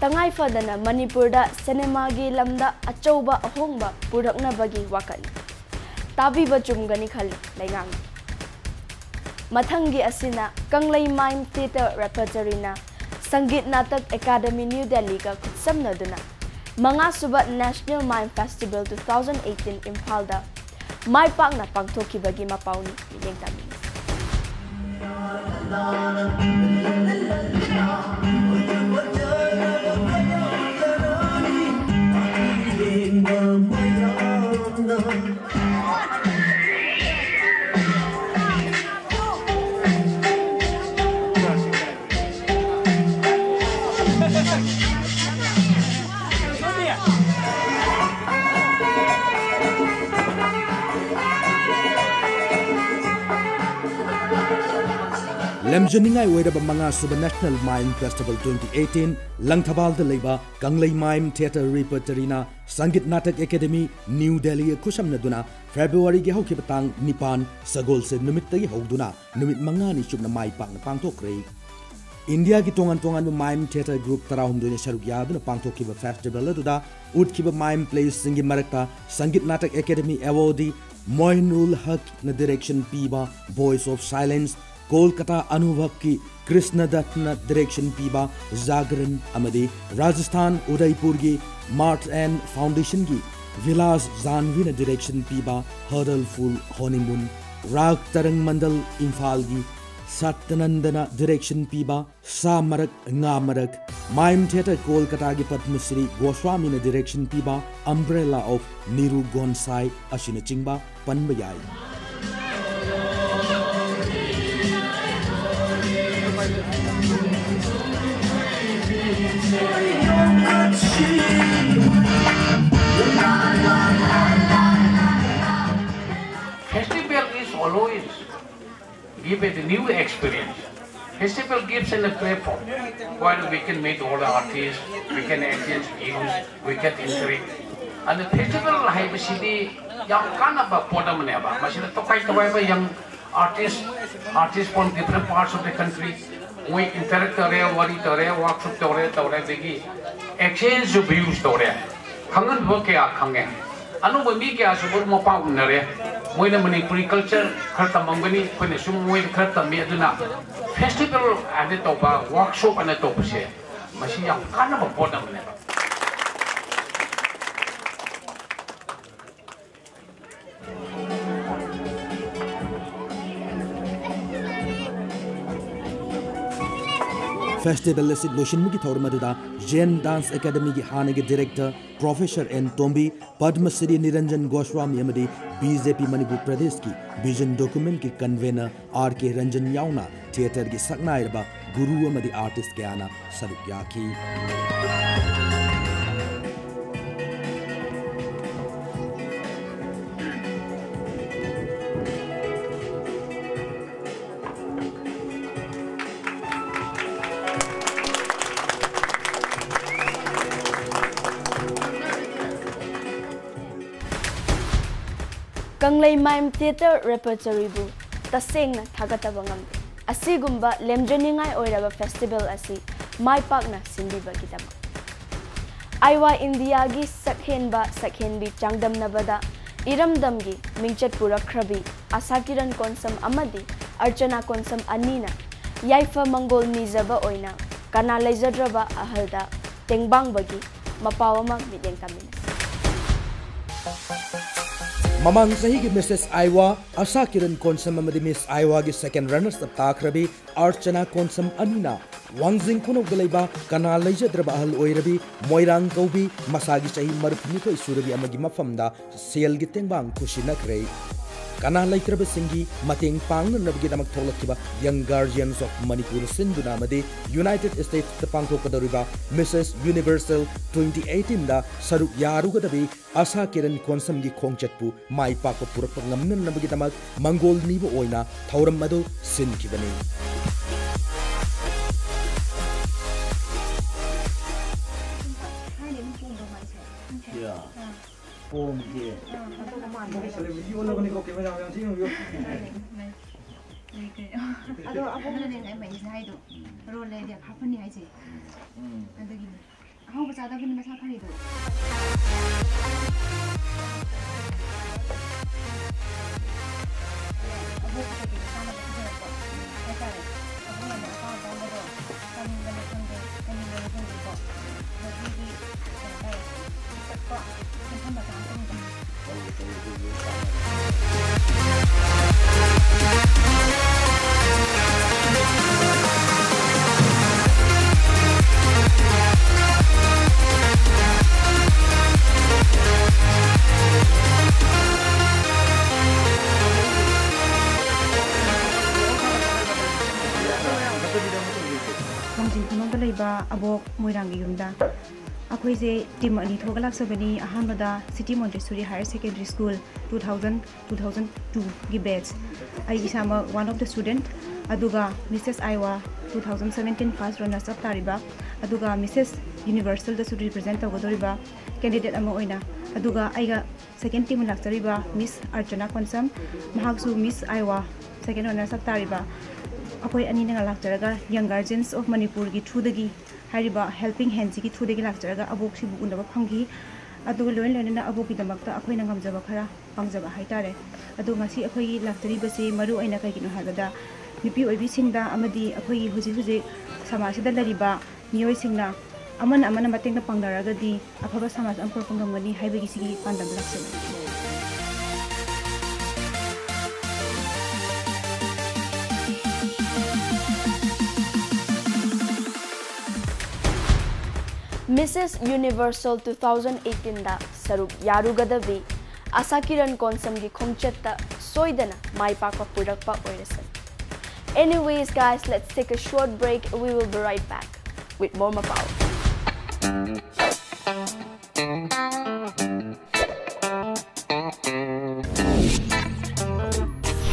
ꯇꯉꯥꯏ ꯐꯗꯅ ꯃꯅꯤꯄꯨꯔꯗ ꯁꯤꯅꯦꯃꯥꯒꯤ ꯂꯝꯗ ꯑꯆꯧꯕ ꯑꯍꯣꯡꯕ ꯄꯨꯔꯛꯅꯕꯒꯤ ꯋꯥꯀꯠꯅꯤ꯫ ꯇꯥꯕꯤꯕ ꯆꯨꯝꯒꯅꯤ ꯈꯜꯂꯤ ꯂꯩꯉꯥꯛꯅ꯫ ꯃꯊꯪꯒꯤ ꯑꯁꯤꯅ ꯀꯪꯂꯩ Mime Theatre Repertory ꯅ ꯁꯪꯒꯤꯠ ꯅꯥꯇꯛ ꯑꯦꯀꯥꯗꯃꯤ ꯅ꯭ꯌꯨ ꯗꯦꯜꯂꯤꯒ ꯈꯨꯠꯁꯝꯅꯗꯨꯅ ꯃꯉꯥꯁꯨꯕ National Mime Festival two thousand eighteen ꯏꯝꯐꯥꯜꯗ ꯃꯥꯏ ꯄꯥꯛꯅ ꯄꯥꯡꯊꯣꯛꯈꯤꯕꯒꯤ ꯃꯄꯥꯎꯅꯤ꯫ ꯃꯤꯠꯌꯦꯡ ꯇꯥꯕꯤꯌꯨ꯫ ꯂꯝꯖꯅꯤꯡꯉꯥꯏ ꯑꯣꯏꯔꯕ ꯃꯉꯥꯁꯨꯕ National Mime Festival twenty eighteen ꯂꯪꯊꯕꯥꯜꯗ ꯂꯩꯕ ꯀꯪꯂꯩ Mime Theatre Repertoryꯅ ꯁꯪꯒꯤꯠ ꯅꯥꯇꯛ ꯑꯦꯀꯥꯗꯦꯃꯤ, ꯅ꯭ꯌꯨ ꯗꯦꯜꯂꯤꯒ ꯈꯨꯠꯁꯝꯅꯗꯨꯅ ꯐꯦꯕ꯭ꯔꯨꯋꯥꯔꯤꯒꯤ ꯍꯧꯈꯤꯕ ꯇꯥꯡ ꯅꯤꯄꯥꯟ, ꯁꯒꯣꯜꯁꯦꯟ ꯅꯨꯃꯤꯠꯇꯒꯤ ꯍꯧꯗꯨꯅ ꯅꯨꯃꯤꯠ ꯃꯉꯥꯅꯤ ꯆꯨꯞꯅ ꯃꯥꯏ ꯄꯥꯛꯅ ꯄꯥꯡꯊꯣꯛꯈ꯭ꯔꯦ꯫ ꯏꯟꯗꯤꯌꯥꯒꯤ ꯇꯣꯉꯥꯟ ꯇꯣꯉꯥꯟꯕ Mime Theatre Group ꯇꯔꯥꯍꯨꯝꯗꯣꯏꯅ ꯁꯔꯨꯛ ꯌꯥꯗꯨꯅ ꯄꯥꯡꯊꯣꯛꯈꯤꯕ festival ꯑꯗꯨꯗ ꯎꯠꯈꯤꯕ mime playꯁꯤꯡꯒꯤ ꯃꯔꯛꯇ ꯁꯪꯒꯤꯠ ꯅꯥꯇꯛ ꯑꯦꯀꯥꯗꯦꯃꯤ awardee ꯃꯣꯏꯟ ꯎꯜ ꯍꯛꯅ direction ꯄꯤꯕ Voice of Silence, ꯀꯣꯜꯀꯇꯥ ꯑꯅꯨꯚꯕꯀꯤ ꯀ꯭ꯔꯤꯁꯅ ꯗꯠꯅ direction ꯄꯤꯕ ꯖꯥꯒꯔꯟ ꯑꯃꯗꯤ ꯔꯥꯖꯁꯊꯥꯟ ꯎꯗꯩꯄꯨꯔꯒꯤ ꯃꯥꯔꯠ ꯑꯦꯟ ꯐꯥꯎꯟꯗꯦꯁꯟꯒꯤ ꯚꯤꯂꯥꯁ ꯖꯥꯟꯚꯤꯅ direction ꯄꯤꯕ Hurdle Full Honeymoon, Raag Tarang Mandal ꯏꯝꯐꯥꯜꯒꯤ ꯁꯠꯇꯅꯟꯗꯅ direction ꯄꯤꯕ ꯁꯥ ꯃꯔꯛ, ꯉꯥ ꯃꯔꯛ, Mime Theatre ꯀꯣꯜꯀꯇꯥꯒꯤ Padma Shri ꯒꯣꯁ꯭ꯋꯥꯃꯤꯅ direction ꯄꯤꯕ Umbrella of Niru Ghonsai ꯑꯁꯤꯅꯆꯤꯡꯕ ꯄꯟꯕ ꯌꯥꯏ꯫ Festival is always give it a new experience. Festival gives an a platform where we can meet all the artists, we can exchange views, we can interact. And the festival ꯍꯥꯏꯕꯁꯤꯗꯤ ꯌꯥꯝ ꯀꯥꯟꯅꯕ ꯄꯣꯠ ꯑꯃꯅꯦꯕ꯫ ꯃꯁꯤꯗ ꯇꯣꯈꯥꯏ ꯇꯣꯈꯥꯏꯕ young artist, artists from different parts of the country, ꯃꯣꯏ interact ꯇꯧꯔꯦ, ꯋꯥꯔꯤ ꯇꯧꯔꯦ, workshop ꯇꯧꯔꯦ, ꯇꯧꯔꯦ, ꯑꯗꯒꯤ exchange views ꯇꯧꯔꯦ꯫ ꯈꯪꯍꯟꯕ ꯀꯌꯥ ꯈꯪꯉꯦ꯫ ꯑꯅꯧꯕ ꯃꯤ ꯀꯌꯥꯁꯨ ꯃꯔꯨꯞ ꯃꯄꯥꯡ ꯎꯅꯔꯦ꯫ ꯃꯣꯏꯅ ꯃꯅꯤꯄꯨꯔꯤ culture ꯈꯔ ꯇꯝꯃꯝꯒꯅꯤ, ꯑꯩꯈꯣꯏꯅꯁꯨ ꯃꯣꯏꯗ ꯈꯔ ꯇꯝꯃꯤ꯫ ꯑꯗꯨꯅ festival ꯍꯥꯏꯅ ꯇꯧꯕ, workshop ꯍꯥꯏꯅ ꯇꯧꯕꯁꯦ, ꯃꯁꯤ ꯌꯥꯝ ꯀꯥꯟꯅꯕ ꯄꯣꯠ ꯑꯃꯅꯦꯕ꯫ Festival ꯑꯁꯤ ꯂꯣꯏꯁꯤꯟꯕꯒꯤ ꯊꯧꯔꯝ ꯑꯗꯨꯗ Zen Dance Academyꯒꯤ ꯍꯥꯟꯅꯒꯤ director Professor ꯑꯦꯟ ꯇꯣꯝꯕꯤ, ꯄꯗꯃ ꯁ꯭ꯔꯤ ꯅꯤꯔꯟꯖꯟ ꯒꯣꯁ꯭ꯋꯥꯃꯤ ꯑꯃꯗꯤ BJP ꯃꯅꯤꯄꯨꯔ ꯄ꯭ꯔꯗꯦꯁꯀꯤ vision documentꯀꯤ convener ꯑꯥꯔ ꯀꯦ ꯔꯟꯖꯟ ꯌꯥꯎꯅ theatreꯒꯤ ꯁꯛꯅꯥꯏꯔꯕ ꯒꯨꯔꯨ ꯑꯃꯗꯤ artist ꯀꯌꯥꯅ ꯁꯔꯨꯛ ꯌꯥꯈꯤ꯫ ꯀꯪꯂꯩꯃꯥꯏꯝ Theatre Repertoryꯕꯨ ꯇꯁꯦꯡꯅ ꯊꯥꯒꯠꯇꯕ ꯉꯝꯗꯦ꯫ ꯑꯁꯤꯒꯨꯝꯕ ꯂꯦꯝꯖꯅꯤꯡꯉꯥꯏ ꯑꯣꯏꯔꯕ festival ꯑꯁꯤ ꯃꯥꯏ ꯄꯥꯛꯅ ꯁꯤꯟꯕꯤꯕꯒꯤꯗꯃꯛ꯫ ꯑꯥꯏꯋꯥ ꯏꯟꯗꯤꯌꯥꯒꯤ ꯁꯛꯍꯦꯟꯕ ꯁꯛꯍꯦꯟꯕꯤ ꯆꯥꯡꯗꯝꯅꯕꯗ ꯏꯔꯝꯗꯝꯒꯤ ꯃꯤꯡꯆꯠ ꯄꯨꯔꯛꯈ꯭ꯔꯕꯤ ꯑꯁꯥ ꯀꯤꯔꯟ ꯀꯣꯟꯁꯝ ꯑꯃꯗꯤ ꯑꯔꯆꯅꯥ ꯀꯣꯟꯁꯝ ꯑꯅꯤꯅ ꯌꯥꯏꯐ ꯃꯪꯒꯣꯜ ꯅꯤꯖꯕ ꯑꯣꯏꯅ ꯀꯅꯥ ꯂꯩꯖꯗ꯭ꯔꯕ ꯑꯍꯜꯗ ꯇꯦꯡꯕꯥꯡꯕꯒꯤ ꯃꯄꯥꯎ ꯑꯃ ꯃꯤꯠꯌꯦꯡ ꯇꯝꯃꯤꯟꯅꯁꯤ꯫ ꯃꯃꯥꯡ ꯆꯍꯤꯒꯤ Missus ꯑꯥꯏꯋꯥ ꯑꯁꯥ ꯀꯤꯔꯟ ꯀꯣꯟꯁꯝ ꯑꯃꯗꯤ Miss ꯑꯥꯏꯋꯥꯒꯤ second runners up ꯇꯥꯈ꯭ꯔꯕꯤ ꯑꯔꯆꯅꯥ Konsam ꯑꯅꯤꯅ ꯋꯥꯡꯖꯤꯡ ꯈꯨꯅꯧꯗ ꯂꯩꯕ ꯀꯅꯥ ꯂꯩꯖꯗ꯭ꯔꯕ ꯑꯍꯜ ꯑꯣꯏꯔꯕꯤ ꯃꯣꯏꯔꯥꯡ ꯀꯧꯕꯤ ꯃꯁꯥꯒꯤ ꯆꯍꯤ ꯃꯔꯤꯐꯨꯅꯤꯊꯣꯏ ꯁꯨꯔꯕꯤ ꯑꯃꯒꯤ ꯃꯐꯝꯗ ꯁꯦꯜꯒꯤ ꯇꯦꯡꯕꯥꯡ ꯈꯨꯁꯤꯟꯅꯈ꯭ꯔꯦ꯫ ꯀꯅꯥ ꯂꯩꯇ꯭ꯔꯕꯁꯤꯡꯒꯤ ꯃꯇꯦꯡ ꯄꯥꯡꯅꯅꯕꯒꯤꯗꯃꯛ ꯊꯣꯛꯂꯛꯈꯤꯕ Young Guardians of Manipur ꯁꯤꯟꯗꯨꯅ ꯑꯃꯗꯤ United Statesꯇ ꯄꯥꯡꯊꯣꯛꯀꯗꯧꯔꯤꯕ Missus Universal twenty eighteenꯗ ꯁꯔꯨꯛ ꯌꯥꯔꯨꯒꯗꯕꯤ ꯑꯁꯥ ꯀꯤꯔꯟ ꯀꯣꯟꯁꯝꯒꯤ ꯈꯣꯡꯆꯠꯄꯨ ꯃꯥꯏ ꯄꯥꯛꯄ ꯄꯨꯔꯛꯄ ꯉꯝꯅꯅꯕꯒꯤꯗꯃꯛ ꯃꯪꯒꯣꯜ ꯅꯤꯕ ꯑꯣꯏꯅ ꯊꯧꯔꯝ ꯑꯗꯨ ꯁꯤꯟꯈꯤꯕꯅꯤ꯫ ꯊꯥꯏꯅ ꯑꯗꯨꯝ ꯄꯣꯝꯕ꯭ꯔꯣ ꯃꯥꯏꯁꯦ? ꯌꯥ꯫ ꯑꯥ꯫ ꯄꯣꯝꯗꯦ꯫ ꯑꯥ, ꯑꯗꯨꯒ ꯃꯥꯟꯕ꯫ ꯁꯦꯂꯦꯕ꯭ꯔꯤꯇꯤ ꯑꯣꯜꯂꯕꯅꯤꯀꯣ, ꯀꯦꯃꯦꯔꯥ ꯃꯌꯥꯝꯁꯤ ꯌꯦꯡꯉꯨ꯫ ꯂꯩ, ꯂꯩ꯫ ꯑꯗꯣ ꯑꯕꯣꯛ ꯑꯗꯨꯅꯅꯦ ꯉꯁꯥꯏ ꯃꯩꯁꯤꯅ ꯍꯥꯏꯗꯣ꯫ ꯎꯝ꯫ ꯔꯣꯜ ꯂꯩꯔꯗꯤ ꯌꯥꯝ ꯍꯥꯞꯄꯅꯤ ꯍꯥꯏꯁꯦ꯫ ꯎꯝ꯫ ꯑꯗꯨꯒꯤꯅꯦ꯫ ꯑꯍꯥꯎꯕ ꯆꯥꯗꯕꯅꯤ ꯃꯁꯥ ꯐꯔꯤꯗꯣ꯫ ꯑꯕꯣꯛꯀꯤ ꯀꯩꯀꯩꯅꯣ ꯆꯥꯅꯕ ꯄꯨꯖꯔꯛꯄ ꯍꯥꯏꯇꯥꯔꯦ꯫ ꯑꯕꯣꯛꯅ ꯑꯄꯥꯝ ꯑꯄꯥꯝꯕꯗꯣ ꯆꯥꯅꯤꯡꯕꯅꯤ ꯈꯪꯗꯦ, ꯆꯥꯅꯤꯡꯕꯅꯤ ꯈꯪꯗꯦꯀꯣ꯫ ꯃꯁꯤꯒꯤ ꯀꯩ ꯍꯥꯏꯇꯥꯔꯦ, ꯄꯤꯛꯇꯛꯄ ꯁꯦꯟꯐꯝ ꯃꯆꯥ ꯑꯃ ꯆꯪꯉꯤꯗꯅ꯫ ꯋꯥꯡꯖꯤꯡ ꯈꯨꯅꯧꯗ ꯂꯩꯕ ꯑꯕꯣꯛ ꯃꯣꯏꯔꯥꯡꯒꯤ ꯌꯨꯝꯗ ꯑꯩꯈꯣꯏꯁꯦ ꯇꯤꯝ ꯑꯅꯤ ꯊꯣꯛꯑꯒ ꯂꯥꯛꯆꯕꯅꯤ꯫ ꯑꯍꯥꯟꯕꯗ City Montessori Higher Secondary School two thousand, two thousand twoꯒꯤ batch, ꯑꯩ ꯏꯁꯥꯃꯛ one of the student, ꯑꯗꯨꯒ Missus Iowa two thousand seventeen first runners up ꯇꯥꯔꯤꯕ, ꯑꯗꯨꯒ Missus Universalꯗꯁꯨ represent ꯇꯧꯒꯗꯧꯔꯤꯕ candidate ꯑꯃ ꯑꯣꯏꯅ ꯑꯗꯨꯒ ꯑꯩꯒ second team ꯂꯥꯛꯆꯔꯤꯕ Miss Archana Konsam, ꯃꯍꯥꯛꯁꯨ Miss Iowa second runners up ꯇꯥꯔꯤꯕ, ꯑꯩꯈꯣꯏ ꯑꯅꯤꯅ ꯂꯥꯛꯆꯔꯒ Young Guardians of Manipurꯒꯤ throughꯗꯒꯤ, ꯍꯥꯏꯔꯤꯕ helping handꯁꯤꯒꯤ throughꯗꯒꯤ ꯂꯥꯛꯆꯔꯒ ꯑꯕꯣꯛꯁꯤꯕꯨ ꯎꯅꯕ ꯐꯪꯈꯤ꯫ ꯑꯗꯨꯒ ꯂꯣꯏꯅ ꯂꯣꯏꯅꯅ ꯑꯕꯣꯛꯀꯤꯗꯃꯛꯇ ꯑꯩꯈꯣꯏꯅ ꯉꯝꯖꯕ ꯈꯔ ꯄꯥꯡꯖꯕ ꯍꯥꯏꯇꯥꯔꯦ꯫ ꯑꯗꯣ ꯉꯁꯤ ꯑꯩꯈꯣꯏꯒꯤ ꯂꯥꯛꯆꯔꯤꯕꯁꯤ ꯃꯔꯨ ꯑꯣꯏꯅ ꯀꯩꯒꯤꯅꯣ ꯍꯥꯏꯕꯗ, ꯅꯨꯄꯤ ꯑꯣꯏꯕꯤꯁꯤꯡꯗ ꯑꯃꯗꯤ ꯑꯩꯈꯣꯏꯒꯤ ꯍꯧꯖꯤꯛ ꯍꯧꯖꯤꯛ ꯁꯃꯥꯖꯁꯤꯗ ꯂꯩꯔꯤꯕ ꯃꯤꯑꯣꯏꯁꯤꯡꯅ ꯑꯃꯅ ꯑꯃꯅ ꯃꯇꯦꯡꯅ ꯄꯥꯡꯅꯔꯒꯗꯤ ꯑꯐꯕ ꯁꯃꯥꯖ ꯑꯃ ꯄꯨꯔꯛꯄ ꯉꯝꯒꯅꯤ ꯍꯥꯏꯕꯒꯤ ꯁꯤꯒꯤ ꯄꯥꯟꯗꯝꯗ ꯂꯥꯛꯆꯕꯅꯤ꯫ Missus Universal two thousand eighteenꯗ ꯁꯔꯨꯛ ꯌꯥꯔꯨꯒꯗꯕꯤ ꯑꯁꯥ ꯀꯤꯔꯟ ꯀꯣꯟꯁꯝꯒꯤ ꯈꯣꯡꯆꯠꯇ ꯁꯣꯏꯗꯅ ꯃꯥꯏ ꯄꯥꯛꯄ ꯄꯨꯔꯛꯄ ꯑꯣꯏꯔꯁꯅꯨ꯫ Anyways, guys, let's take a short break. We will be right back with more ꯃꯄꯥꯎ꯫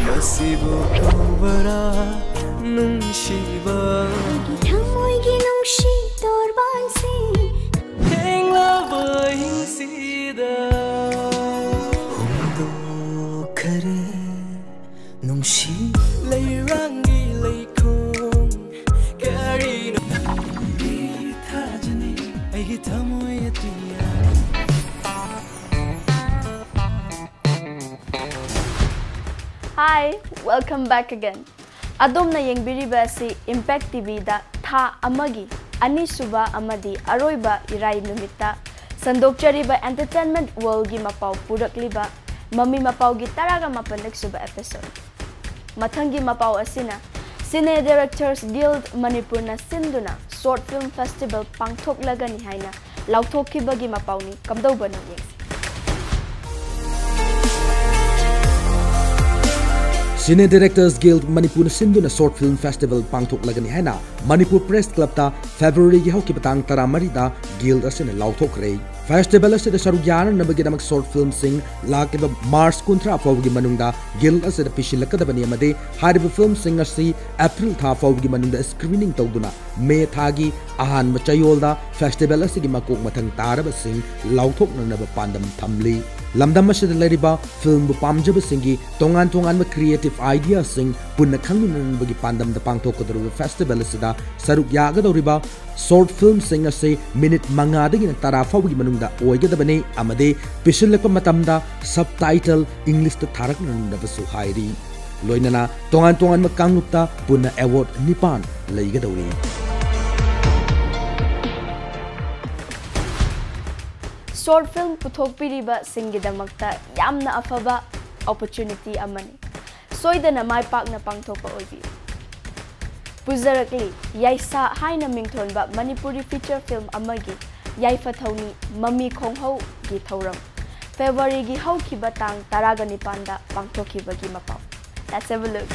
ꯃꯁꯤꯕꯨ ꯀꯧꯕꯔꯥ ꯅꯨꯡꯁꯤꯕ? ꯑꯩꯒꯤ ꯊꯃꯣꯏꯒꯤ ꯅꯨꯡꯁꯤ ꯇꯣꯔꯕꯥꯟꯁꯤꯡ꯫ ꯊꯦꯡꯂꯕ ꯑꯍꯤꯡꯁꯤꯗ ꯍꯨꯝꯗꯣꯛꯈꯔꯦ ꯅꯨꯡꯁꯤ꯫ ꯂꯩꯔꯥꯡꯒꯤ ꯂꯩꯈꯣꯡ ꯀꯔꯤꯅꯣ? ꯅꯪꯒꯤ ꯊꯥꯖꯅꯤ ꯑꯩꯒꯤ ꯊꯃꯣꯏ ꯑꯇꯤꯌꯥ꯫ Hi, welcome back again. ꯑꯗꯣꯝꯅ ꯌꯦꯡꯕꯤꯔꯤꯕ ꯑꯁꯤ Impact TVꯗ ꯊꯥ ꯑꯃꯒꯤ ꯑꯅꯤꯁꯨꯕ ꯑꯃꯗꯤ ꯑꯔꯣꯏꯕ ꯏꯔꯥꯏ ꯅꯨꯃꯤꯠꯇ ꯁꯟꯗꯣꯛꯆꯔꯤꯕ entertainment worldꯒꯤ ꯃꯄꯥꯎ ꯄꯨꯔꯛꯂꯤꯕ ꯃꯃꯤ ꯃꯄꯥꯎꯒꯤ ꯇꯔꯥꯒ ꯃꯥꯄꯟꯂꯛ ꯁꯨꯕ episode꯫ ꯃꯊꯪꯒꯤ ꯃꯄꯥꯎ ꯑꯁꯤꯅ Cine Directors Guild ꯃꯅꯤꯄꯨꯔꯅ ꯁꯤꯟꯗꯨꯅ short film festival ꯄꯥꯡꯊꯣꯛꯂꯒꯅꯤ ꯍꯥꯏꯅ ꯂꯥꯎꯊꯣꯛꯈꯤꯕꯒꯤ ꯃꯄꯥꯎꯅꯤ꯫ ꯀꯝꯗꯧꯕꯅꯣ ꯌꯦꯡꯁꯤ꯫ Cine Directors Guild ꯃꯅꯤꯄꯨꯔꯅ ꯁꯤꯟꯗꯨꯅ short film festival ꯄꯥꯡꯊꯣꯛꯂꯒꯅꯤ ꯍꯥꯏꯅ ꯃꯅꯤꯄꯨꯔ Press Clubꯇ Februaryꯒꯤ ꯍꯧꯈꯤꯕ ꯇꯥꯡ ꯇꯔꯥꯃꯔꯤꯗ Guild ꯑꯁꯤꯅ ꯂꯥꯎꯊꯣꯛꯈ꯭ꯔꯦ꯫ Festival ꯑꯁꯤꯗ ꯁꯔꯨꯛ ꯌꯥꯅꯅꯕꯒꯤꯗꯃꯛ short filmꯁꯤꯡ ꯂꯥꯛꯂꯤꯕ March ꯀꯨꯟꯊ꯭ꯔꯥ ꯐꯥꯎꯕꯒꯤ ꯃꯅꯨꯡꯗ Guild ꯑꯁꯤꯗ ꯄꯤꯁꯤꯜꯂꯛꯀꯗꯕꯅꯤ ꯑꯃꯗꯤ ꯍꯥꯏꯔꯤꯕ filmꯁꯤꯡ ꯑꯁꯤ April ꯊꯥ ꯐꯥꯎꯕꯒꯤ ꯃꯅꯨꯡꯗ screening ꯇꯧꯗꯨꯅ May ꯊꯥꯒꯤ ꯑꯍꯥꯟꯕ ꯆꯌꯣꯜꯗ ꯐꯦꯁꯇꯤꯚꯦꯜ ꯑꯁꯤꯒꯤ ꯃꯀꯣꯛ ꯃꯊꯪ ꯇꯥꯔꯕꯁꯤꯡ ꯂꯥꯎꯊꯣꯛꯅꯅꯕ ꯄꯥꯟꯗꯝ ꯊꯝꯂꯤ꯫ ꯂꯝꯗꯝ ꯑꯁꯤꯗ ꯂꯩꯔꯤꯕ ꯐꯤꯜꯝꯕꯨ ꯄꯥꯝꯖꯕꯁꯤꯡꯒꯤ ꯇꯣꯉꯥꯟ ꯇꯣꯉꯥꯟꯕ ꯀ꯭ꯔꯤꯌꯦꯇꯤꯚ ꯑꯥꯏꯗꯤꯌꯥꯁꯤꯡ ꯄꯨꯟꯅ ꯈꯪꯃꯤꯟꯅꯅꯕꯒꯤ ꯄꯥꯟꯗꯝꯗ ꯄꯥꯡꯊꯣꯛꯀꯗꯧꯔꯤꯕ ꯐꯦꯁꯇꯤꯚꯦꯜ ꯑꯁꯤꯗ ꯁꯔꯨꯛ ꯌꯥꯒꯗꯧꯔꯤꯕ ꯁꯣꯔꯠ ꯐꯤꯜꯝꯁꯤꯡ ꯑꯁꯤ ꯃꯤꯅꯤꯠ ꯃꯉꯥꯗꯒꯤꯅ ꯇꯔꯥ ꯐꯥꯎꯕꯒꯤ ꯃꯅꯨꯡꯗ ꯑꯣꯏꯒꯗꯕꯅꯤ ꯑꯃꯗꯤ ꯄꯤꯁꯤꯜꯂꯛꯄ ꯃꯇꯝꯗ ꯁꯕꯇꯥꯏꯇꯜ ꯏꯪꯂꯤꯁꯇ ꯊꯥꯔꯛꯅꯅꯕꯁꯨ ꯍꯥꯏꯔꯤ꯫ ꯂꯣꯏꯅꯅ ꯇꯣꯉꯥꯟ ꯇꯣꯉꯥꯟꯕ ꯀꯥꯡꯂꯨꯞꯇ ꯄꯨꯟꯅ ꯑꯦꯋꯥꯔꯗ ꯅꯤꯄꯥꯟ ꯂꯩꯒꯗꯧꯔꯤ꯫ ꯁꯣꯔꯠ ꯐꯤꯜꯝ ꯄꯨꯊꯣꯛꯄꯤꯔꯤꯕꯁꯤꯡꯒꯤꯗꯃꯛꯇ ꯌꯥꯝꯅ ꯑꯐꯕ ꯑꯣꯄꯣꯔꯆꯨꯅꯤꯇꯤ ꯑꯃꯅꯤ꯫ ꯁꯣꯏꯗꯅ ꯃꯥꯏ ꯄꯥꯛꯅ ꯄꯥꯡꯊꯣꯛꯄ ꯑꯣꯏꯕꯤꯌꯨ꯫ ꯄꯨꯖꯔꯛꯂꯤ ꯌꯥꯏꯁꯥ ꯍꯥꯏꯅ ꯃꯤꯡꯊꯣꯟꯕ ꯃꯅꯤꯄꯨꯔꯤ ꯐꯤꯆꯔ ꯐꯤꯜꯝ ꯑꯃꯒꯤ ꯌꯥꯏꯐ ꯊꯧꯅꯤ ꯃꯃꯤ ꯈꯣꯡꯍꯧꯒꯤ ꯊꯧꯔꯝ ꯐꯦꯕ꯭ꯔꯨꯋꯥꯔꯤꯒꯤ ꯍꯧꯈꯤꯕ ꯇꯥꯡ ꯇꯔꯥꯒ ꯅꯤꯄꯥꯟꯗ ꯄꯥꯡꯊꯣꯛꯈꯤꯕꯒꯤ ꯃꯄꯥꯎ꯫ Let's have a look.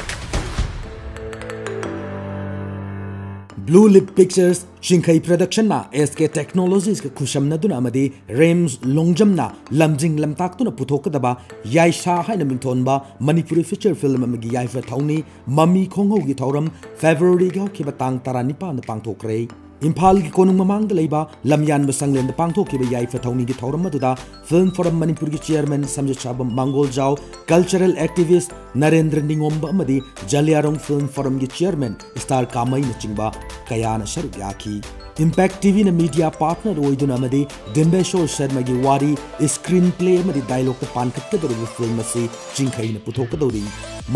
Blue Leaf Pictures, ꯆꯤꯡꯈꯩ ꯄ꯭ꯔꯗꯛꯁꯟꯅ ꯑꯦꯁ ꯀꯦ ꯇꯦꯛꯅꯣꯂꯣꯖꯤꯁꯀ ꯈꯨꯠꯁꯝꯅꯗꯨꯅ ꯑꯃꯗꯤ ꯔꯤꯝꯁ ꯂꯣꯡꯖꯝꯅ ꯂꯝꯖꯤꯡ ꯂꯝꯇꯥꯛꯇꯨꯅ ꯄꯨꯊꯣꯛꯀꯗꯕ ꯌꯥꯏꯁꯥ ꯍꯥꯏꯅ ꯃꯤꯡꯊꯣꯟꯕ ꯃꯅꯤꯄꯨꯔꯤ ꯐꯤꯆꯔ ꯐꯤꯜꯝ ꯑꯃꯒꯤ ꯌꯥꯏꯐ ꯊꯧꯅꯤ ꯃꯃꯤ ꯈꯣꯡꯍꯧꯒꯤ ꯊꯧꯔꯝ ꯐꯦꯕ꯭ꯔꯨꯋꯥꯔꯤꯒꯤ ꯍꯧꯈꯤꯕ ꯇꯥꯡ ꯇꯔꯥꯅꯤꯄꯥꯟꯗ ꯄꯥꯡꯊꯣꯛꯈ꯭ꯔꯦ꯫ ꯏꯝꯐꯥꯜꯒꯤ ꯀꯣꯅꯨꯡ ꯃꯃꯥꯡꯗ ꯂꯩꯕ ꯂꯝꯌꯥꯟꯕ ꯁꯪꯂꯦꯟꯗ ꯄꯥꯡꯊꯣꯛꯈꯤꯕ ꯌꯥꯏꯐ ꯊꯧꯅꯤꯒꯤ ꯊꯧꯔꯝ ꯑꯗꯨꯗ ꯐꯤꯜꯝ ꯐꯣꯔꯝ ꯃꯅꯤꯄꯨꯔꯒꯤ ꯆꯤꯌꯔꯃꯦꯟ ꯁꯝꯖꯤꯠ ꯁꯥꯕꯝ ꯃꯥꯡꯒꯣꯜꯖꯥꯎ, ꯀꯜꯆꯔꯦꯜ ꯑꯦꯛꯇꯤꯚꯤꯁ꯭ꯠ ꯅꯔꯦꯟꯗ꯭ꯔ ꯅꯤꯉꯣꯝꯕ ꯑꯃꯗꯤ ꯖꯂꯤꯌꯥꯡꯔꯣꯡ ꯐꯤꯜꯝ ꯐꯣꯔꯝꯒꯤ ꯆꯤꯌꯔꯃꯦꯟ ꯁ꯭ꯇꯥꯔ ꯀꯥꯃꯩꯅꯆꯤꯡꯕ ꯀꯌꯥꯅ ꯁꯔꯨꯛ ꯌꯥꯈꯤ꯫ ꯏꯝꯄꯦꯛ ꯇꯤꯚꯤꯅ ꯃꯤꯗꯤꯌꯥ ꯄꯥꯔꯠꯅꯔ ꯑꯣꯏꯗꯨꯅ ꯑꯃꯗꯤ ꯗꯤꯝꯕꯦꯁꯣꯔ ꯁꯔꯃꯒꯤ ꯋꯥꯔꯤ, ꯁ꯭ꯀ꯭ꯔꯤꯟ ꯄ꯭ꯂꯦ ꯑꯃꯗꯤ ꯗꯥꯏꯂꯣꯛꯇ ꯄꯥꯟꯈꯠꯀꯗꯧꯔꯤꯕ ꯐꯤꯜꯝ ꯑꯁꯤ ꯆꯤꯡꯈꯩꯅ ꯄꯨꯊꯣꯛꯀꯗꯧꯔꯤ꯫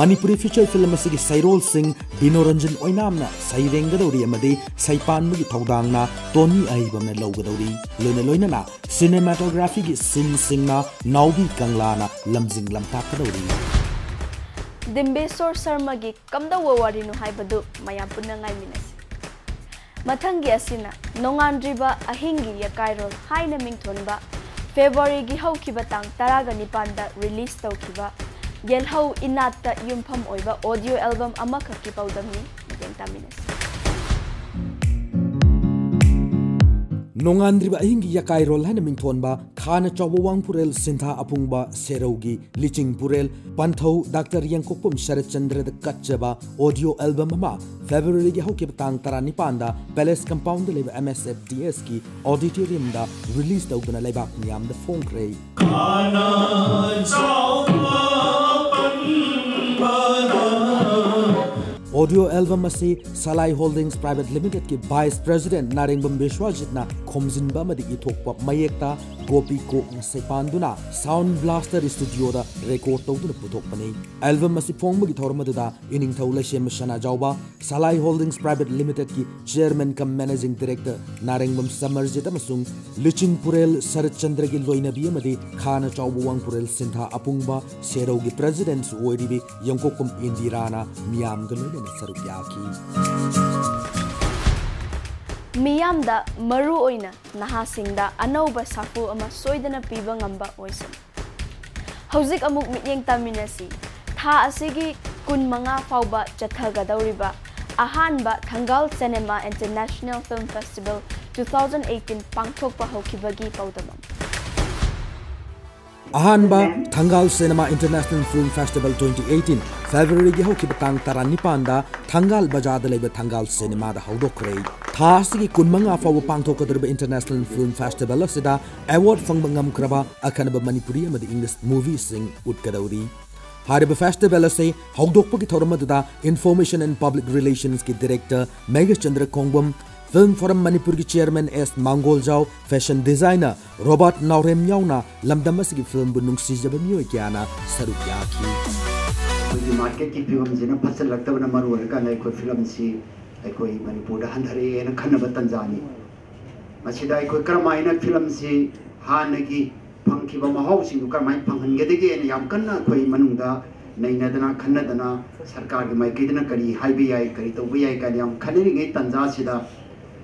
ꯃꯅꯤꯄꯨꯔꯤ ꯐꯤꯆꯔ ꯐꯤꯜꯝ ꯑꯁꯤꯒꯤ ꯁꯩꯔꯣꯜꯁꯤꯡ ꯕꯤꯅꯣꯔꯟꯖꯟ ꯑꯣꯏꯅꯥꯝꯅ ꯁꯩꯔꯦꯡꯒꯗꯧꯔꯤ ꯑꯃꯗꯤ ꯁꯩꯄꯥꯟꯕꯒꯤ ꯊꯧꯗꯥꯡꯅ ꯇꯣꯅꯤ ꯑꯍꯩꯕꯝꯅ ꯂꯧꯒꯗꯧꯔꯤ꯫ ꯂꯣꯏꯅ ꯂꯣꯏꯅꯅ ꯁꯤꯅꯦꯃꯥꯇꯣꯒ꯭ꯔꯥꯐꯤꯒꯤ ꯁꯤꯟꯁꯤꯡꯅ ꯅꯥꯎꯕꯤ ꯀꯪꯂꯥꯅ ꯂꯝꯖꯤꯡ ꯂꯝꯇꯥꯛꯀꯗꯧꯔꯤ꯫ ꯗꯤꯝꯕꯦꯁꯣꯔ ꯁꯔꯃꯒꯤ ꯀꯝꯗꯧꯕ ꯋꯥꯔꯤꯅꯣ ꯍꯥꯏꯕꯗꯨ ꯃꯌꯥꯝ ꯄꯨꯟꯅ ꯉꯥꯏꯃꯤꯟꯅꯁꯤ꯫ ꯃꯊꯪꯒꯤ ꯑꯁꯤꯅ ꯅꯣꯡꯉꯥꯟꯗ꯭ꯔꯤꯕ ꯑꯍꯤꯡꯒꯤ ꯌꯀꯥꯏꯔꯣꯜ ꯍꯥꯏꯅ ꯃꯤꯡꯊꯣꯟꯕ ꯐꯦꯕ꯭ꯔꯨꯋꯥꯔꯤꯒꯤ ꯍꯧꯈꯤꯕ ꯇꯥꯡ ꯇꯔꯥꯒ ꯅꯤꯄꯥꯟꯗ ꯔꯤꯂꯤꯖ ꯇꯧꯈꯤꯕ ꯌꯦꯜꯍꯧ ꯏꯅꯥꯠꯇ ꯌꯨꯝꯐꯝ ꯑꯣꯏꯕ ꯑꯣꯗꯤꯑꯣ ꯑꯦꯜꯕꯝ ꯑꯃꯈꯛꯀꯤ ꯄꯥꯎꯗꯝꯅꯤ꯫ ꯃꯇꯦꯡ ꯇꯥꯃꯤꯟꯅꯁꯤ꯫ ꯅꯣꯡꯉꯥꯟꯗ꯭ꯔꯤꯕ ꯑꯍꯤꯡꯒꯤ ꯌꯥꯀꯥꯏꯔꯣꯜ ꯍꯥꯏꯅ ꯃꯤꯡꯊꯣꯟꯕ ꯈꯥꯅ ꯆꯥꯎꯕ ꯋꯥꯡ ꯄꯨꯔꯦꯜ ꯁꯤꯟꯊꯥ ꯑꯄꯨꯡꯕ ꯁꯦꯔꯧꯒꯤ ꯂꯤꯆꯤꯡ ꯄꯨꯔꯦꯜ ꯄꯟꯊꯧ ꯗꯥꯛꯇꯔ ꯌꯦꯡꯀꯣꯛꯄꯝ ꯁꯔꯠꯆꯟꯗ꯭ꯔꯗ ꯀꯠꯆꯕ ꯑꯣꯗꯤꯑꯣ ꯑꯦꯜꯕꯝ ꯑꯃ ꯐꯦꯕ꯭ꯔꯨꯋꯥꯔꯤꯒꯤ ꯍꯧꯈꯤꯕ ꯇꯥꯡ ꯇꯔꯥꯅꯤꯄꯥꯟꯗ ꯄꯦꯂꯦꯁ ꯀꯝꯄꯥꯎꯟꯗ ꯂꯩꯕ ꯑꯦꯝ ꯑꯦꯁ ꯑꯦꯐ ꯗꯤ ꯑꯦꯁꯀꯤ ꯑꯣꯗꯤꯇꯣꯔꯤꯌꯝꯗ ꯔꯤꯂꯤꯖ ꯇꯧꯗꯨꯅ ꯂꯩꯕꯥꯛ ꯃꯤꯌꯥꯝꯗ ꯐꯣꯡꯈ꯭ꯔꯦ꯫ ꯑꯣꯗꯤꯑꯣ ꯑꯦꯜꯕꯝ ꯑꯁꯤ ꯁꯂꯥꯏ ꯍꯣꯜꯗꯤꯡꯁ ꯄ꯭ꯔꯥꯏꯚꯦꯠ ꯂꯤꯃꯤꯇꯦꯗꯀꯤ ꯚꯥꯏꯁ ꯄ꯭ꯔꯦꯁꯤꯗꯦꯟꯠ ꯅꯥꯔꯦꯡꯕꯝ ꯕꯤꯁ꯭ꯋꯥꯖꯤꯠꯅ ꯈꯣꯝꯖꯤꯟꯕ ꯑꯃꯗꯤ ꯏꯊꯣꯛꯄ ꯃꯌꯦꯛꯇ ꯒꯣꯄꯤ ꯀꯣꯛꯅ ꯁꯩꯄꯥꯟꯗꯨꯅ ꯁꯥꯎꯟ ꯕ꯭ꯂꯥꯁꯇꯔ ꯁ꯭ꯇꯨꯗꯤꯑꯣꯗ ꯔꯦꯀꯣꯔꯗ ꯇꯧꯗꯨꯅ ꯄꯨꯊꯣꯛꯄꯅꯤ꯫ ꯑꯦꯜꯕꯝ ꯑꯁꯤ ꯐꯣꯡꯕꯒꯤ ꯊꯧꯔꯝ ꯑꯗꯨꯗ ꯏꯅꯤꯡꯊꯧ ꯂꯩꯁꯦꯝꯕ ꯁꯅꯥꯖꯥꯎꯕ, ꯁꯂꯥꯏ ꯍꯣꯜꯗꯤꯡꯁ ꯄ꯭ꯔꯥꯏꯚꯦꯠ ꯂꯤꯃꯤꯇꯦꯗꯀꯤ ꯆꯦꯌꯔꯃꯦꯟ ꯀꯝ ꯃꯦꯅꯦꯖꯤꯡ ꯗꯤꯔꯦꯛꯇꯔ ꯅꯥꯔꯦꯡꯕꯝ ꯁꯃꯔꯖꯤꯠ ꯑꯃꯁꯨꯡ ꯂꯤꯆꯤꯡ ꯄꯨꯔꯦꯜ ꯁꯔꯠꯆꯟꯗ꯭ꯔꯒꯤ ꯂꯣꯏꯅꯕꯤ ꯑꯃꯗꯤ ꯈꯥꯅ ꯆꯥꯎꯕ ꯋꯥꯡ ꯄꯨꯔꯦꯜ ꯁꯤꯟꯊꯥ ꯑꯄꯨꯡꯕ ꯁꯦꯔꯧꯒꯤ ꯄ꯭ꯔꯦꯁꯤꯗꯦꯟꯠꯁꯨ ꯑꯣꯏꯔꯤꯕꯤ ꯌꯦꯡꯀꯣꯛꯄꯝ ꯏꯟꯗꯤꯔꯥꯅ ꯃꯤꯌꯥꯝꯒ ꯂꯣꯏꯅꯅ ꯁꯔꯨꯛ ꯌꯥꯈꯤ꯫ ꯃꯤꯌꯥꯝꯗ ꯃꯔꯨ ꯑꯣꯏꯅ ꯅꯍꯥꯁꯤꯡꯗ ꯑꯅꯧꯕ ꯁꯥꯐꯨ ꯑꯃ ꯁꯣꯏꯗꯅ ꯄꯤꯕ ꯉꯝꯕ ꯑꯣꯏꯁꯅꯨ꯫ ꯍꯧꯖꯤꯛ ꯑꯃꯨꯛ ꯃꯤꯠꯌꯦꯡ ꯇꯥꯃꯤꯟꯅꯁꯤ꯫ ꯊꯥ ꯑꯁꯤꯒꯤ ꯀꯨꯟꯃꯉꯥ ꯐꯥꯎꯕ ꯆꯠꯊꯒꯗꯧꯔꯤꯕ ꯑꯍꯥꯟꯕ Thangal cinema international film festival two thousand eighteen ꯄꯥꯡꯊꯣꯛꯄ ꯍꯧꯈꯤꯕꯒꯤ ꯄꯥꯎꯗꯝ ꯑꯃ꯫ ꯑꯍꯥꯟꯕ Thangal cinema international film festival twenty eighteen ꯐꯦꯕ꯭ꯔꯨꯋꯥꯔꯤꯒꯤ ꯍꯧꯈꯤꯕ ꯇꯥꯡ ꯇꯔꯥꯅꯤꯄꯥꯟꯗ ꯊꯪꯒꯥꯜ ꯕꯖꯥꯔꯗ ꯂꯩꯕ ꯊꯪꯒꯥꯜ ꯁꯤꯅꯦꯃꯥꯗ ꯍꯧꯗꯣꯛꯈ꯭ꯔꯦ꯫ ꯊꯥ ꯑꯁꯤꯒꯤ ꯀꯨꯟꯃꯉꯥ ꯐꯥꯎꯕ ꯄꯥꯡꯊꯣꯛꯀꯗꯧꯔꯤꯕ ꯏꯟꯇꯔꯅꯦꯁꯅꯦꯜ ꯐꯤꯜꯝ ꯐꯦꯁꯇꯤꯚꯦꯜ ꯑꯁꯤꯗ ꯑꯦꯋꯥꯔꯗ ꯐꯪꯕ ꯉꯝꯈ꯭ꯔꯕ ꯑꯈꯟꯅꯕ ꯃꯅꯤꯄꯨꯔꯤ ꯑꯃꯗꯤ ꯏꯪꯂꯤꯁ ꯃꯨꯚꯤꯁꯤꯡ ꯎꯠꯀꯗꯧꯔꯤ꯫ ꯍꯥꯏꯔꯤꯕ ꯐꯦꯁꯇꯤꯚꯦꯜ ꯑꯁꯤ ꯍꯧꯗꯣꯛꯄꯒꯤ ꯊꯧꯔꯝ ꯑꯗꯨꯗ ꯏꯟꯐꯣꯔꯃꯦꯁꯟ ꯑꯦꯟ ꯄꯕ꯭ꯂꯤꯛ ꯔꯤꯂꯦꯁꯟꯁꯀꯤ director Meghachandra Khongbam, film forum ꯃꯅꯤꯄꯨꯔꯒꯤ chairman S Mangoljao, fashion designer Robert Naorem ꯌꯥꯎꯅ ꯂꯝꯗꯝ ꯑꯁꯤꯒꯤ ꯐꯤꯜꯝꯕꯨ ꯅꯨꯡꯁꯤꯖꯕ ꯃꯤꯑꯣꯏ ꯀꯌꯥꯅ ꯁꯔꯨꯛ ꯌꯥꯈꯤ꯫ ꯑꯩꯈꯣꯏꯒꯤ ꯃꯥꯔꯀꯦꯠꯀꯤ ꯐꯤꯕꯝꯁꯤꯅ ꯐꯠꯆꯜꯂꯛꯇꯕꯅ ꯃꯔꯝ ꯑꯣꯏꯔꯀꯥꯟꯗ ꯑꯩꯈꯣꯏ ꯐꯤꯂꯝꯁꯤ ꯑꯩꯈꯣꯏ ꯃꯅꯤꯄꯨꯔꯗ ꯍꯟꯊꯔꯛꯑꯦꯅ ꯈꯟꯅꯕ ꯇꯥꯟꯖꯥꯅꯤ꯫ ꯃꯁꯤꯗ ꯑꯩꯈꯣꯏ ꯀꯔꯝꯍꯥꯏꯅ ꯐꯤꯂꯝꯁꯤ ꯍꯥꯟꯅꯒꯤ ꯐꯪꯈꯤꯕ ꯃꯍꯥꯎꯁꯤꯡꯗꯨ ꯀꯔꯝꯍꯥꯏꯅ ꯐꯪꯍꯟꯒꯗꯒꯦꯅ ꯌꯥꯝ ꯀꯟꯅ ꯑꯩꯈꯣꯏ ꯃꯅꯨꯡꯗ ꯅꯩꯅꯗꯅ ꯈꯟꯅꯗꯅ ꯁꯔꯀꯥꯔꯒꯤ ꯃꯥꯏꯀꯩꯗꯅ ꯀꯔꯤ ꯍꯥꯏꯕ ꯌꯥꯏ, ꯀꯔꯤ ꯇꯧꯕ ꯌꯥꯏ ꯀꯥꯏꯅ ꯌꯥꯝ ꯈꯟꯅꯔꯤꯉꯩ ꯇꯥꯟꯖꯥꯁꯤꯗ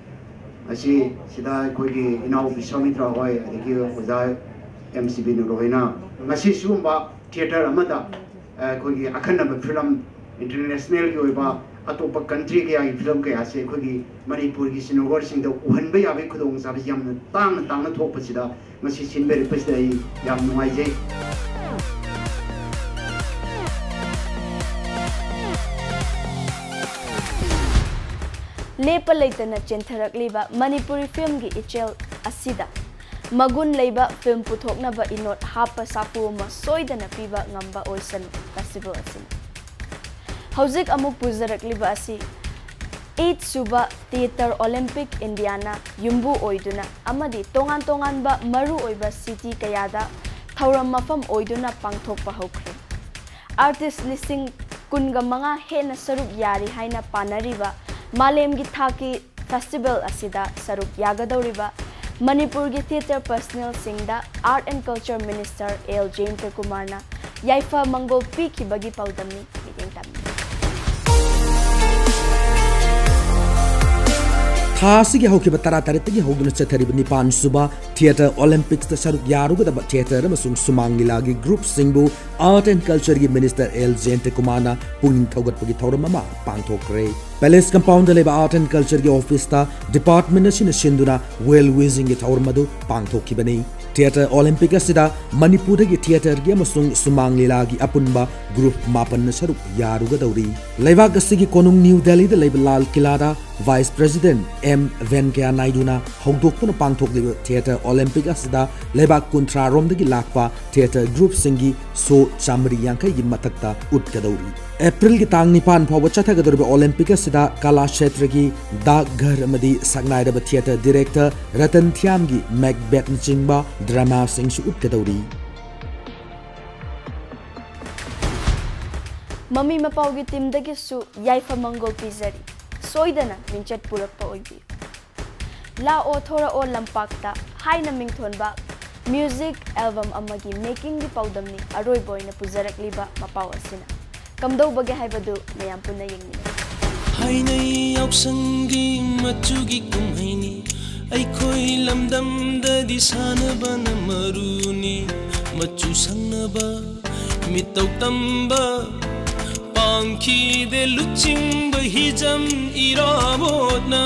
ꯉꯁꯤ ꯁꯤꯗ ꯑꯩꯈꯣꯏꯒꯤ ꯏꯅꯥꯎ ꯕꯤꯁ꯭ꯋꯥꯃꯤꯇ꯭ꯔ ꯍꯣꯏ, ꯑꯗꯒꯤ ꯑꯣꯖꯥ ꯑꯦꯝ ꯁꯤ ꯕꯤꯅꯨꯔ ꯍꯣꯏꯅ ꯉꯁꯤ ꯁꯤꯒꯨꯝꯕ ꯊꯤꯌꯦꯇꯔ ꯑꯃꯗ ꯑꯩꯈꯣꯏꯒꯤ ꯑꯈꯟꯅꯕ ꯐꯤꯂꯝ, ꯏꯟꯇꯔꯅꯦꯁꯅꯦꯜꯒꯤ ꯑꯣꯏꯕ ꯑꯇꯣꯞꯄ ꯀꯟꯇ꯭ꯔꯤ ꯀꯌꯥꯒꯤ ꯐꯤꯂꯝ ꯀꯌꯥꯁꯦ ꯑꯩꯈꯣꯏꯒꯤ ꯃꯅꯤꯄꯨꯔꯒꯤ ꯁꯤꯅꯦꯃꯥꯍꯣꯜꯁꯤꯡꯗ ꯎꯍꯟꯕ ꯌꯥꯕꯒꯤ ꯈꯨꯗꯣꯡꯆꯥꯕꯁꯤ ꯌꯥꯝꯅ ꯇꯥꯡꯅ ꯇꯥꯡꯅ ꯊꯣꯛꯄꯁꯤꯗ ꯉꯁꯤ ꯁꯤꯟꯕꯤꯔꯛꯄꯁꯤꯗ ꯑꯩ ꯌꯥꯝ ꯅꯨꯡꯉꯥꯏꯖꯩ꯫ ꯂꯦꯞꯄ ꯂꯩꯇꯅ ꯆꯦꯟꯊꯔꯛꯂꯤꯕ ꯃꯅꯤꯄꯨꯔꯤ ꯐꯤꯂꯝꯒꯤ ꯏꯆꯦꯜ ꯑꯁꯤꯗ ꯃꯒꯨꯟ ꯂꯩꯕ ꯐꯤꯂꯝ ꯄꯨꯊꯣꯛꯅꯕ ꯏꯅꯣꯠ ꯍꯥꯞꯄ ꯁꯥꯐꯨ ꯑꯃ ꯁꯣꯏꯗꯅ ꯄꯤꯕ ꯉꯝꯕ ꯑꯣꯏꯁꯅꯨ ꯐꯦꯁꯇꯤꯚꯦꯜ ꯑꯁꯤꯅ꯫ ꯍꯧꯖꯤꯛ ꯑꯃꯨꯛ ꯄꯨꯖꯔꯛꯂꯤꯕ ꯑꯁꯤ eight ꯁꯨꯕ ꯊꯤꯌꯦꯇꯔ ꯑꯣꯂꯤꯝꯄꯤꯛ ꯏꯟꯗꯤꯌꯥꯅ ꯌꯨꯝꯕꯨ ꯑꯣꯏꯗꯨꯅ ꯑꯃꯗꯤ ꯇꯣꯉꯥꯟ ꯇꯣꯉꯥꯟꯕ ꯃꯔꯨꯑꯣꯏꯕ ꯁꯤꯇꯤ ꯀꯌꯥꯗ ꯊꯧꯔꯝ ꯃꯐꯝ ꯑꯣꯏꯗꯨꯅ ꯄꯥꯡꯊꯣꯛꯄ ꯍꯧꯈ꯭ꯔꯦ꯫ ꯑꯥꯔꯇꯤꯁ ꯂꯤꯁꯤꯡ ꯀꯨꯟꯒ ꯃꯉꯥ ꯍꯦꯟꯅ ꯁꯔꯨꯛ ꯌꯥꯔꯤ ꯍꯥꯏꯅ ꯄꯥꯅꯔꯤꯕ ꯃꯥꯂꯦꯝꯒꯤ ꯊꯥꯛꯀꯤ ꯐꯦꯁꯇꯤꯚꯦꯜ ꯑꯁꯤꯗ ꯁꯔꯨꯛ ꯌꯥꯒꯗꯧꯔꯤꯕ ꯃꯅꯤꯄꯨꯔꯒꯤ ꯊꯤꯌꯦꯇꯔ ꯄꯔꯁꯅꯦꯜꯁꯤꯡꯗ Art and Culture Minister L Jayanta ꯀꯨꯃꯥꯔꯅ ꯌꯥꯏꯐ ꯃꯪꯒꯣꯜ ꯄꯤꯈꯤꯕꯒꯤ ꯄꯥꯎꯗꯝꯅꯤ꯫ ꯃꯤꯠꯌꯦꯡ ꯇꯝꯕꯤꯌꯨ꯫ ꯊꯥ ꯑꯁꯤꯒꯤ ꯍꯧꯈꯤꯕ ꯇꯔꯥꯇꯔꯦꯠꯇꯒꯤ ꯍꯧꯗꯨꯅ ꯆꯠꯊꯔꯤꯕ ꯅꯤꯄꯥꯟ ꯁꯨꯕ ꯊꯤꯌꯦꯇꯔ ꯑꯣꯂꯤꯝꯄꯤꯛꯁꯇ ꯁꯔꯨꯛ ꯌꯥꯔꯨꯒꯗꯕ ꯊꯤꯌꯦꯇꯔ ꯑꯃꯁꯨꯡ ꯁꯨꯃꯥꯡ ꯂꯤꯂꯥꯒꯤ ꯒ꯭ꯔꯨꯞꯁꯤꯡꯕꯨ Art and Cultureꯒꯤ Minister L Jayanta ꯀꯨꯃꯥꯔꯅ ꯄꯨꯛꯅꯤꯡ ꯊꯧꯒꯠꯄꯒꯤ ꯊꯧꯔꯝ ꯑꯃ ꯄꯥꯡꯊꯣꯛꯈ꯭ꯔꯦ꯫ ꯄꯦꯂꯦꯁ ꯀꯝꯄꯥꯎꯟꯗ ꯂꯩꯕ Art and Cultureꯒꯤ ꯑꯣꯐꯤꯁꯇ ꯗꯤꯄꯥꯔꯠꯃꯦꯟ ꯑꯁꯤꯅ ꯁꯤꯟꯗꯨꯅ ꯋꯦꯜ ꯋꯤꯁꯤꯡꯒꯤ ꯊꯧꯔꯝ ꯑꯗꯨ ꯄꯥꯡꯊꯣꯛꯈꯤꯕꯅꯤ꯫ ꯊꯤꯌꯦꯇꯔ ꯑꯣꯂꯤꯝꯄꯤꯛ ꯑꯁꯤꯗ ꯃꯅꯤꯄꯨꯔꯗꯒꯤ ꯊꯤꯌꯦꯇꯔꯒꯤ ꯑꯃꯁꯨꯡ ꯁꯨꯃꯥꯡ ꯂꯤꯂꯥꯒꯤ ꯑꯄꯨꯟꯕ ꯒ꯭ꯔꯨꯞ ꯃꯥꯄꯟꯅ ꯁꯔꯨꯛ ꯌꯥꯔꯨꯒꯗꯧꯔꯤ꯫ ꯂꯩꯕꯥꯛ ꯑꯁꯤꯒꯤ ꯀꯣꯅꯨꯡ ꯅ꯭ꯌꯨ ꯗꯦꯜꯂꯤꯗ ꯂꯩꯕ ꯂꯥꯜ ꯀꯤꯂꯥꯗ ꯚꯥꯏꯁ ꯄ꯭ꯔꯦꯁꯤꯗꯦꯟꯠ ꯑꯦꯝ ꯚꯦꯟꯀꯌꯥ ꯅꯥꯏꯗꯨꯅ ꯍꯧꯗꯣꯛꯇꯨꯅ ꯄꯥꯡꯊꯣꯛꯂꯤꯕ ꯊꯤꯌꯦꯇꯔ ꯑꯣꯂꯤꯝꯄꯤꯛ ꯑꯁꯤꯗ ꯂꯩꯕꯥꯛ ꯀꯨꯟꯊ꯭ꯔꯥ ꯔꯣꯝꯗꯒꯤ ꯂꯥꯛꯄ ꯊꯤꯌꯦꯇꯔ ꯒ꯭ꯔꯨꯞꯁꯤꯡꯒꯤ ꯁꯣ ꯆꯥꯃꯔꯤ ꯌꯥꯡꯈꯩꯒꯤ ꯃꯊꯛꯇ ꯎꯠꯀꯗꯧꯔꯤ꯫ ꯑꯦꯄ꯭ꯔꯤꯜꯒꯤ ꯇꯥꯡ ꯅꯤꯄꯥꯟ ꯐꯥꯎꯕ ꯆꯠꯊꯒꯗꯧꯔꯤꯕ ꯑꯣꯂꯤꯝꯄꯤꯛ ꯑꯁꯤꯗ ꯀꯂꯥ ꯁꯦꯇ꯭ꯔꯒꯤ ꯗꯥꯛ ꯘꯔ ꯑꯃꯗꯤ ꯁꯛꯅꯥꯏꯔꯕ ꯊꯤꯌꯦꯇꯔ ꯗꯤꯔꯦꯛꯇꯔ ꯔꯇꯟ ꯊꯤꯌꯥꯝꯒꯤ ꯃꯦꯛꯕꯦꯠꯅꯆꯤꯡꯕ ꯗ꯭ꯔꯃꯥꯁꯤꯡꯁꯨ ꯎꯠꯀꯗꯧꯔꯤ꯫ ꯃꯃꯤ ꯃꯄꯥꯎꯒꯤ ꯇꯤꯝꯗꯒꯤꯁꯨ ꯌꯥꯏꯐ ꯃꯪꯒꯣꯜ ꯄꯤꯖꯔꯤ꯫ ꯁꯣꯏꯗꯅ ꯃꯤꯡꯆꯠ ꯄꯨꯔꯛꯄ ꯑꯣꯏꯕꯤꯌꯨ꯫ ꯂꯥꯛꯑꯣ ꯊꯣꯔꯛꯑꯣ ꯂꯝꯄꯥꯛꯇ ꯍꯥꯏꯅ ꯃꯤꯡꯊꯣꯟꯕ ꯃ꯭ꯌꯨꯖꯤꯛ ꯑꯦꯜꯕꯝ ꯑꯃꯒꯤ ꯃꯦꯀꯤꯡꯒꯤ ꯄꯥꯎꯗꯝꯅꯤ ꯑꯔꯣꯏꯕ ꯑꯣꯏꯅ ꯄꯨꯖꯔꯛꯂꯤꯕ ꯃꯄꯥꯎ ꯑꯁꯤꯅ꯫ ꯀꯝꯗꯧꯕꯒꯦ ꯍꯥꯏꯕꯗꯨ ꯃꯌꯥꯝ ꯄꯨꯟꯅ ꯌꯦꯡꯃꯤꯟꯅꯁꯤ꯫ ꯍꯥꯏꯅꯩ ꯌꯥꯎꯁꯪꯒꯤ ꯃꯆꯨꯒꯤ ꯀꯨꯝꯍꯩꯅꯤ ꯑꯩꯈꯣꯏ ꯂꯝꯗꯝꯗꯗꯤ ꯁꯥꯟꯅꯕꯅ ꯃꯔꯨꯅꯤ꯫ ꯃꯆꯨ ꯁꯪꯅꯕ ꯃꯤꯇꯧ ꯇꯝꯕ ꯄꯥꯡꯈꯤꯗꯦ ꯂꯨꯆꯤꯡꯕ ꯍꯤꯖꯝ ꯏꯔꯥꯕꯣꯠꯅ꯫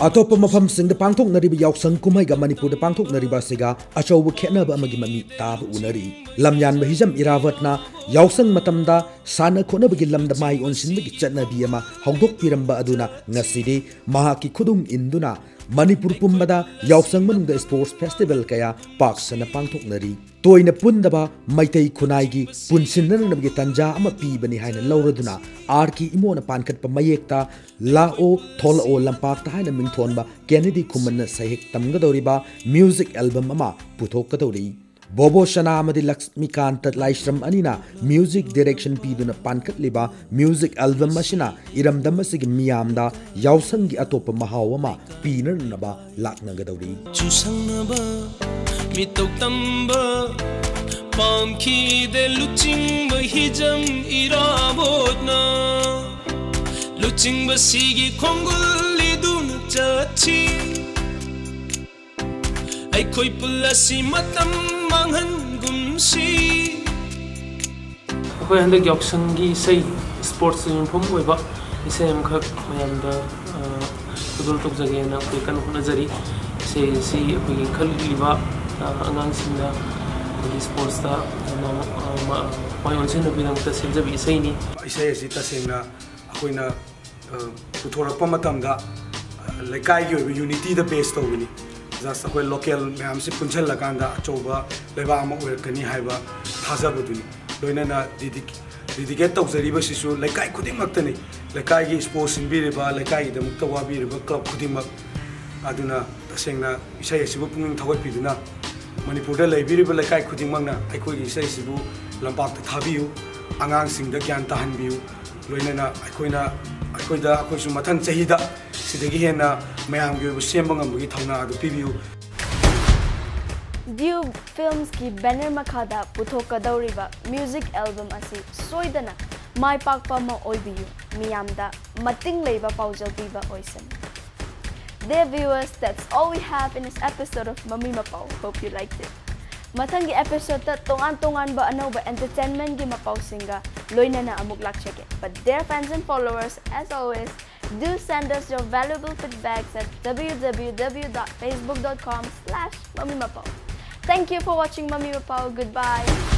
ꯑꯇꯣꯞꯄ ꯃꯐꯝꯁꯤꯡꯗ ꯄꯥꯡꯊꯣꯛꯅꯔꯤꯕ ꯌꯥꯎꯁꯪ ꯀꯨꯝꯍꯩꯒ ꯃꯅꯤꯄꯨꯔꯗ ꯄꯥꯡꯊꯣꯛꯅꯔꯤꯕ ꯑꯁꯤꯒ ꯑꯆꯧꯕ ꯈꯦꯠꯅꯕ ꯑꯃꯒꯤ ꯃꯃꯤ ꯇꯥꯕ ꯎꯅꯔꯤ꯫ ꯂꯝꯌꯥꯟꯕ ꯍꯤꯖꯝ ꯏꯔꯥꯕꯠꯅ ꯌꯥꯎꯁꯪ ꯃꯇꯝꯗ ꯁꯥꯟꯅ ꯈꯣꯠꯅꯕꯒꯤ ꯂꯝꯗ ꯃꯥꯏ ꯑꯣꯟꯁꯤꯟꯕꯒꯤ ꯆꯠꯅꯕꯤ ꯑꯃ ꯍꯧꯗꯣꯛꯄꯤꯔꯝꯕ ꯑꯗꯨꯅ ꯉꯁꯤꯗꯤ ꯃꯍꯥꯛꯀꯤ ꯈꯨꯗꯨꯡ ꯏꯟꯗꯨꯅ ꯃꯅꯤꯄꯨꯔ ꯄꯨꯝꯕꯗ ꯌꯥꯎꯁꯪ ꯃꯅꯨꯡꯗ sports festival ꯀꯌꯥ ꯄꯥꯛ ꯁꯟꯅ ꯄꯥꯡꯊꯣꯛꯅꯔꯤ꯫ ꯇꯣꯏꯅ ꯄꯨꯟꯗꯕ ꯃꯩꯇꯩ ꯈꯨꯟꯅꯥꯏꯒꯤ ꯄꯨꯟꯁꯤꯟꯅꯅꯕꯒꯤ ꯇꯥꯟꯖꯥ ꯑꯃ ꯄꯤꯕꯅꯤ ꯍꯥꯏꯅ ꯂꯧꯔꯗꯨꯅ ꯑꯥꯔ ꯀꯦ ꯏꯃꯣꯅ ꯄꯥꯟꯈꯠꯄ ꯃꯌꯦꯛꯇ "ꯂꯥꯛꯑꯣ ꯊꯣꯛꯂꯛꯑꯣ ꯂꯝꯄꯥꯛꯇ" ꯍꯥꯏꯅ ꯃꯤꯡꯊꯣꯟꯕ ꯀꯦꯅꯦꯗꯤ ꯈꯨꯃꯟꯅ ꯁꯩꯍꯦꯛ ꯇꯝꯒꯗꯧꯔꯤꯕ music album ꯑꯃ ꯄꯨꯊꯣꯛꯀꯗꯧꯔꯤ꯫ ꯕꯣꯕꯣ ꯁꯅꯥ ꯑꯃꯗꯤ ꯂꯛꯁꯃꯤꯀꯥꯟꯇ ꯂꯥꯏꯁ꯭ꯔꯝ ꯑꯅꯤꯅ music direction ꯄꯤꯗꯨꯅ ꯄꯥꯟꯈꯠꯂꯤꯕ music album ꯑꯁꯤꯅ ꯏꯔꯝꯗꯝ ꯑꯁꯤꯒꯤ ꯃꯤꯌꯥꯝꯗ ꯌꯥꯎꯁꯪꯒꯤ ꯑꯇꯣꯞꯄ ꯃꯍꯥꯎ ꯑꯃ ꯄꯤꯅꯅꯕ ꯂꯥꯛꯅꯒꯗꯧꯔꯤ꯫ ꯆꯨꯁꯪꯅꯕ ꯃꯤꯇꯧ ꯇꯝꯕ ꯄꯥꯝꯈꯤꯗꯦ ꯂꯨꯆꯤꯡꯕ ꯍꯤꯖꯝ ꯏꯔꯥꯕꯣꯠꯅ꯫ ꯂꯨꯆꯤꯡꯕꯁꯤꯒꯤ ꯈꯣꯡꯒꯨꯜ ꯂꯤꯗꯨꯅ ꯆꯠꯁꯤ꯫ ꯑꯩꯈꯣꯏ ꯄꯨꯜꯂꯁꯤ ꯃꯇꯝ ꯃꯥꯡꯍꯟꯒꯨꯝꯁꯤ꯫ ꯑꯩꯈꯣꯏ ꯍꯟꯗꯛ ꯌꯥꯎꯁꯪꯒꯤ ꯏꯁꯩ, sports ꯇ ꯌꯨꯝꯐꯝ ꯑꯣꯏꯕ ꯏꯁꯩ ꯑꯃꯈꯛ ꯃꯌꯥꯝꯗ, ꯑ, ꯈꯨꯗꯣꯜ ꯇꯧꯖꯒꯦꯅ ꯑꯩꯈꯣꯏ ꯀꯟꯅ ꯍꯣꯠꯅꯖꯔꯤ꯫ ꯏꯁꯩ ꯑꯁꯤ ꯑꯩꯈꯣꯏꯒꯤ ꯏꯟꯈꯠꯂꯛꯂꯤꯕ, ꯑ, ꯑꯉꯥꯡꯁꯤꯡꯗ, ꯑꯗꯒꯤ sports ꯇ ꯃ-, ꯑ, ꯃ-, ꯃꯥꯏ ꯑꯣꯟꯁꯤꯟꯅꯕꯒꯤꯗꯃꯛꯇ ꯁꯦꯝꯖꯕ ꯏꯁꯩꯅꯤ꯫ ꯏꯁꯩ ꯑꯁꯤ ꯇꯁꯦꯡꯅ ꯑꯩꯈꯣꯏꯅ, ꯑ, ꯄꯨꯊꯣꯔꯛꯄ ꯃꯇꯝꯗ, ꯑ, ꯂꯩꯀꯥꯏꯒꯤ ꯑꯣꯏꯕ unity ꯗ base ꯇꯧꯕꯅꯤ꯫ Just ꯑꯩꯈꯣꯏ local ꯃꯌꯥꯝꯁꯤ ꯄꯨꯟꯁꯤꯜꯂꯀꯥꯟꯗ ꯑꯆꯧꯕ ꯂꯩꯕꯥꯛ ꯑꯃ ꯑꯣꯏꯔꯛꯀꯅꯤ ꯍꯥꯏꯕ ꯊꯥꯖꯕꯗꯨꯅꯤ꯫ ꯂꯣꯏꯅꯅ dedic-, dedicate ꯇꯧꯖꯔꯤꯕꯁꯤꯁꯨ ꯂꯩꯀꯥꯏ ꯈꯨꯗꯤꯡꯃꯛꯇꯅꯤ꯫ ꯂꯩꯀꯥꯏꯒꯤ sports ꯁꯤꯟꯕꯤꯔꯤꯕ, ꯂꯩꯀꯥꯏꯒꯤꯗꯃꯛꯇ ꯋꯥꯕꯤꯔꯤꯕ club ꯈꯨꯗꯤꯡꯃꯛ꯫ ꯑꯗꯨꯅ ꯇꯁꯦꯡꯅ ꯏꯁꯩ ꯑꯁꯤꯕꯨ ꯄꯨꯛꯅꯤꯡ ꯊꯧꯒꯠꯄꯤꯗꯨꯅ ꯃꯅꯤꯄꯨꯔꯗ ꯂꯩꯕꯤꯔꯤꯕ ꯂꯩꯀꯥꯏ ꯈꯨꯗꯤꯡꯃꯛꯅ ꯑꯩꯈꯣꯏꯒꯤ ꯏꯁꯩꯁꯤꯕꯨ ꯂꯝꯄꯥꯛꯇ ꯊꯥꯕꯤꯌꯨ, ꯑꯉꯥꯡꯁꯤꯡꯗ ꯒ꯭ꯌꯥꯟ ꯇꯥꯍꯟꯕꯤꯌꯨ꯫ ꯂꯣꯏꯅꯅ ꯑꯩꯈꯣꯏꯅ, ꯑꯩꯈꯣꯏꯗ, ꯑꯩꯈꯣꯏꯁꯨ ꯃꯊꯪ ꯆꯍꯤꯗ ꯁꯤꯗꯒꯤ ꯍꯦꯟꯅ ꯃꯌꯥꯝꯒꯤ ꯑꯣꯏꯕ ꯁꯦꯝꯕ ꯉꯝꯕꯒꯤ ꯊꯧꯅꯥ ꯑꯗꯨ ꯄꯤꯕꯤꯌꯨ꯫ Due Films ꯀꯤ banner ꯃꯈꯥꯗ ꯄꯨꯊꯣꯛꯀꯗꯧꯔꯤꯕ music album ꯑꯁꯤ ꯁꯣꯏꯗꯅ ꯃꯥꯏ ꯄꯥꯛꯄ ꯑꯃ ꯑꯣꯏꯕꯤꯌꯨ, ꯃꯤꯌꯥꯝꯗ ꯃꯇꯤꯡ ꯂꯩꯕ ꯄꯥꯎꯖꯦꯜ ꯄꯤꯕ ꯑꯣꯏꯁꯅꯨ꯫ Dear viewers, that's all we have in this episode of ꯃꯃꯤ ꯃꯄꯥꯎ꯫ Hope you liked it. ꯃꯊꯪꯒꯤ episode ꯇ ꯇꯣꯉꯥꯟ ꯇꯣꯉꯥꯟꯕ ꯑꯅꯧꯕ entertainment ꯀꯤ ꯃꯄꯥꯎꯁꯤꯡꯒ ꯂꯣꯏꯅꯅ ꯑꯃꯨꯛ ꯂꯥꯛꯆꯒꯦ. But dear fans and followers, as always, do send us your valuable feedbacks at w w w dot facebook dot com slash mamimapao. Thank you for watching Mami Mapao. Goodbye.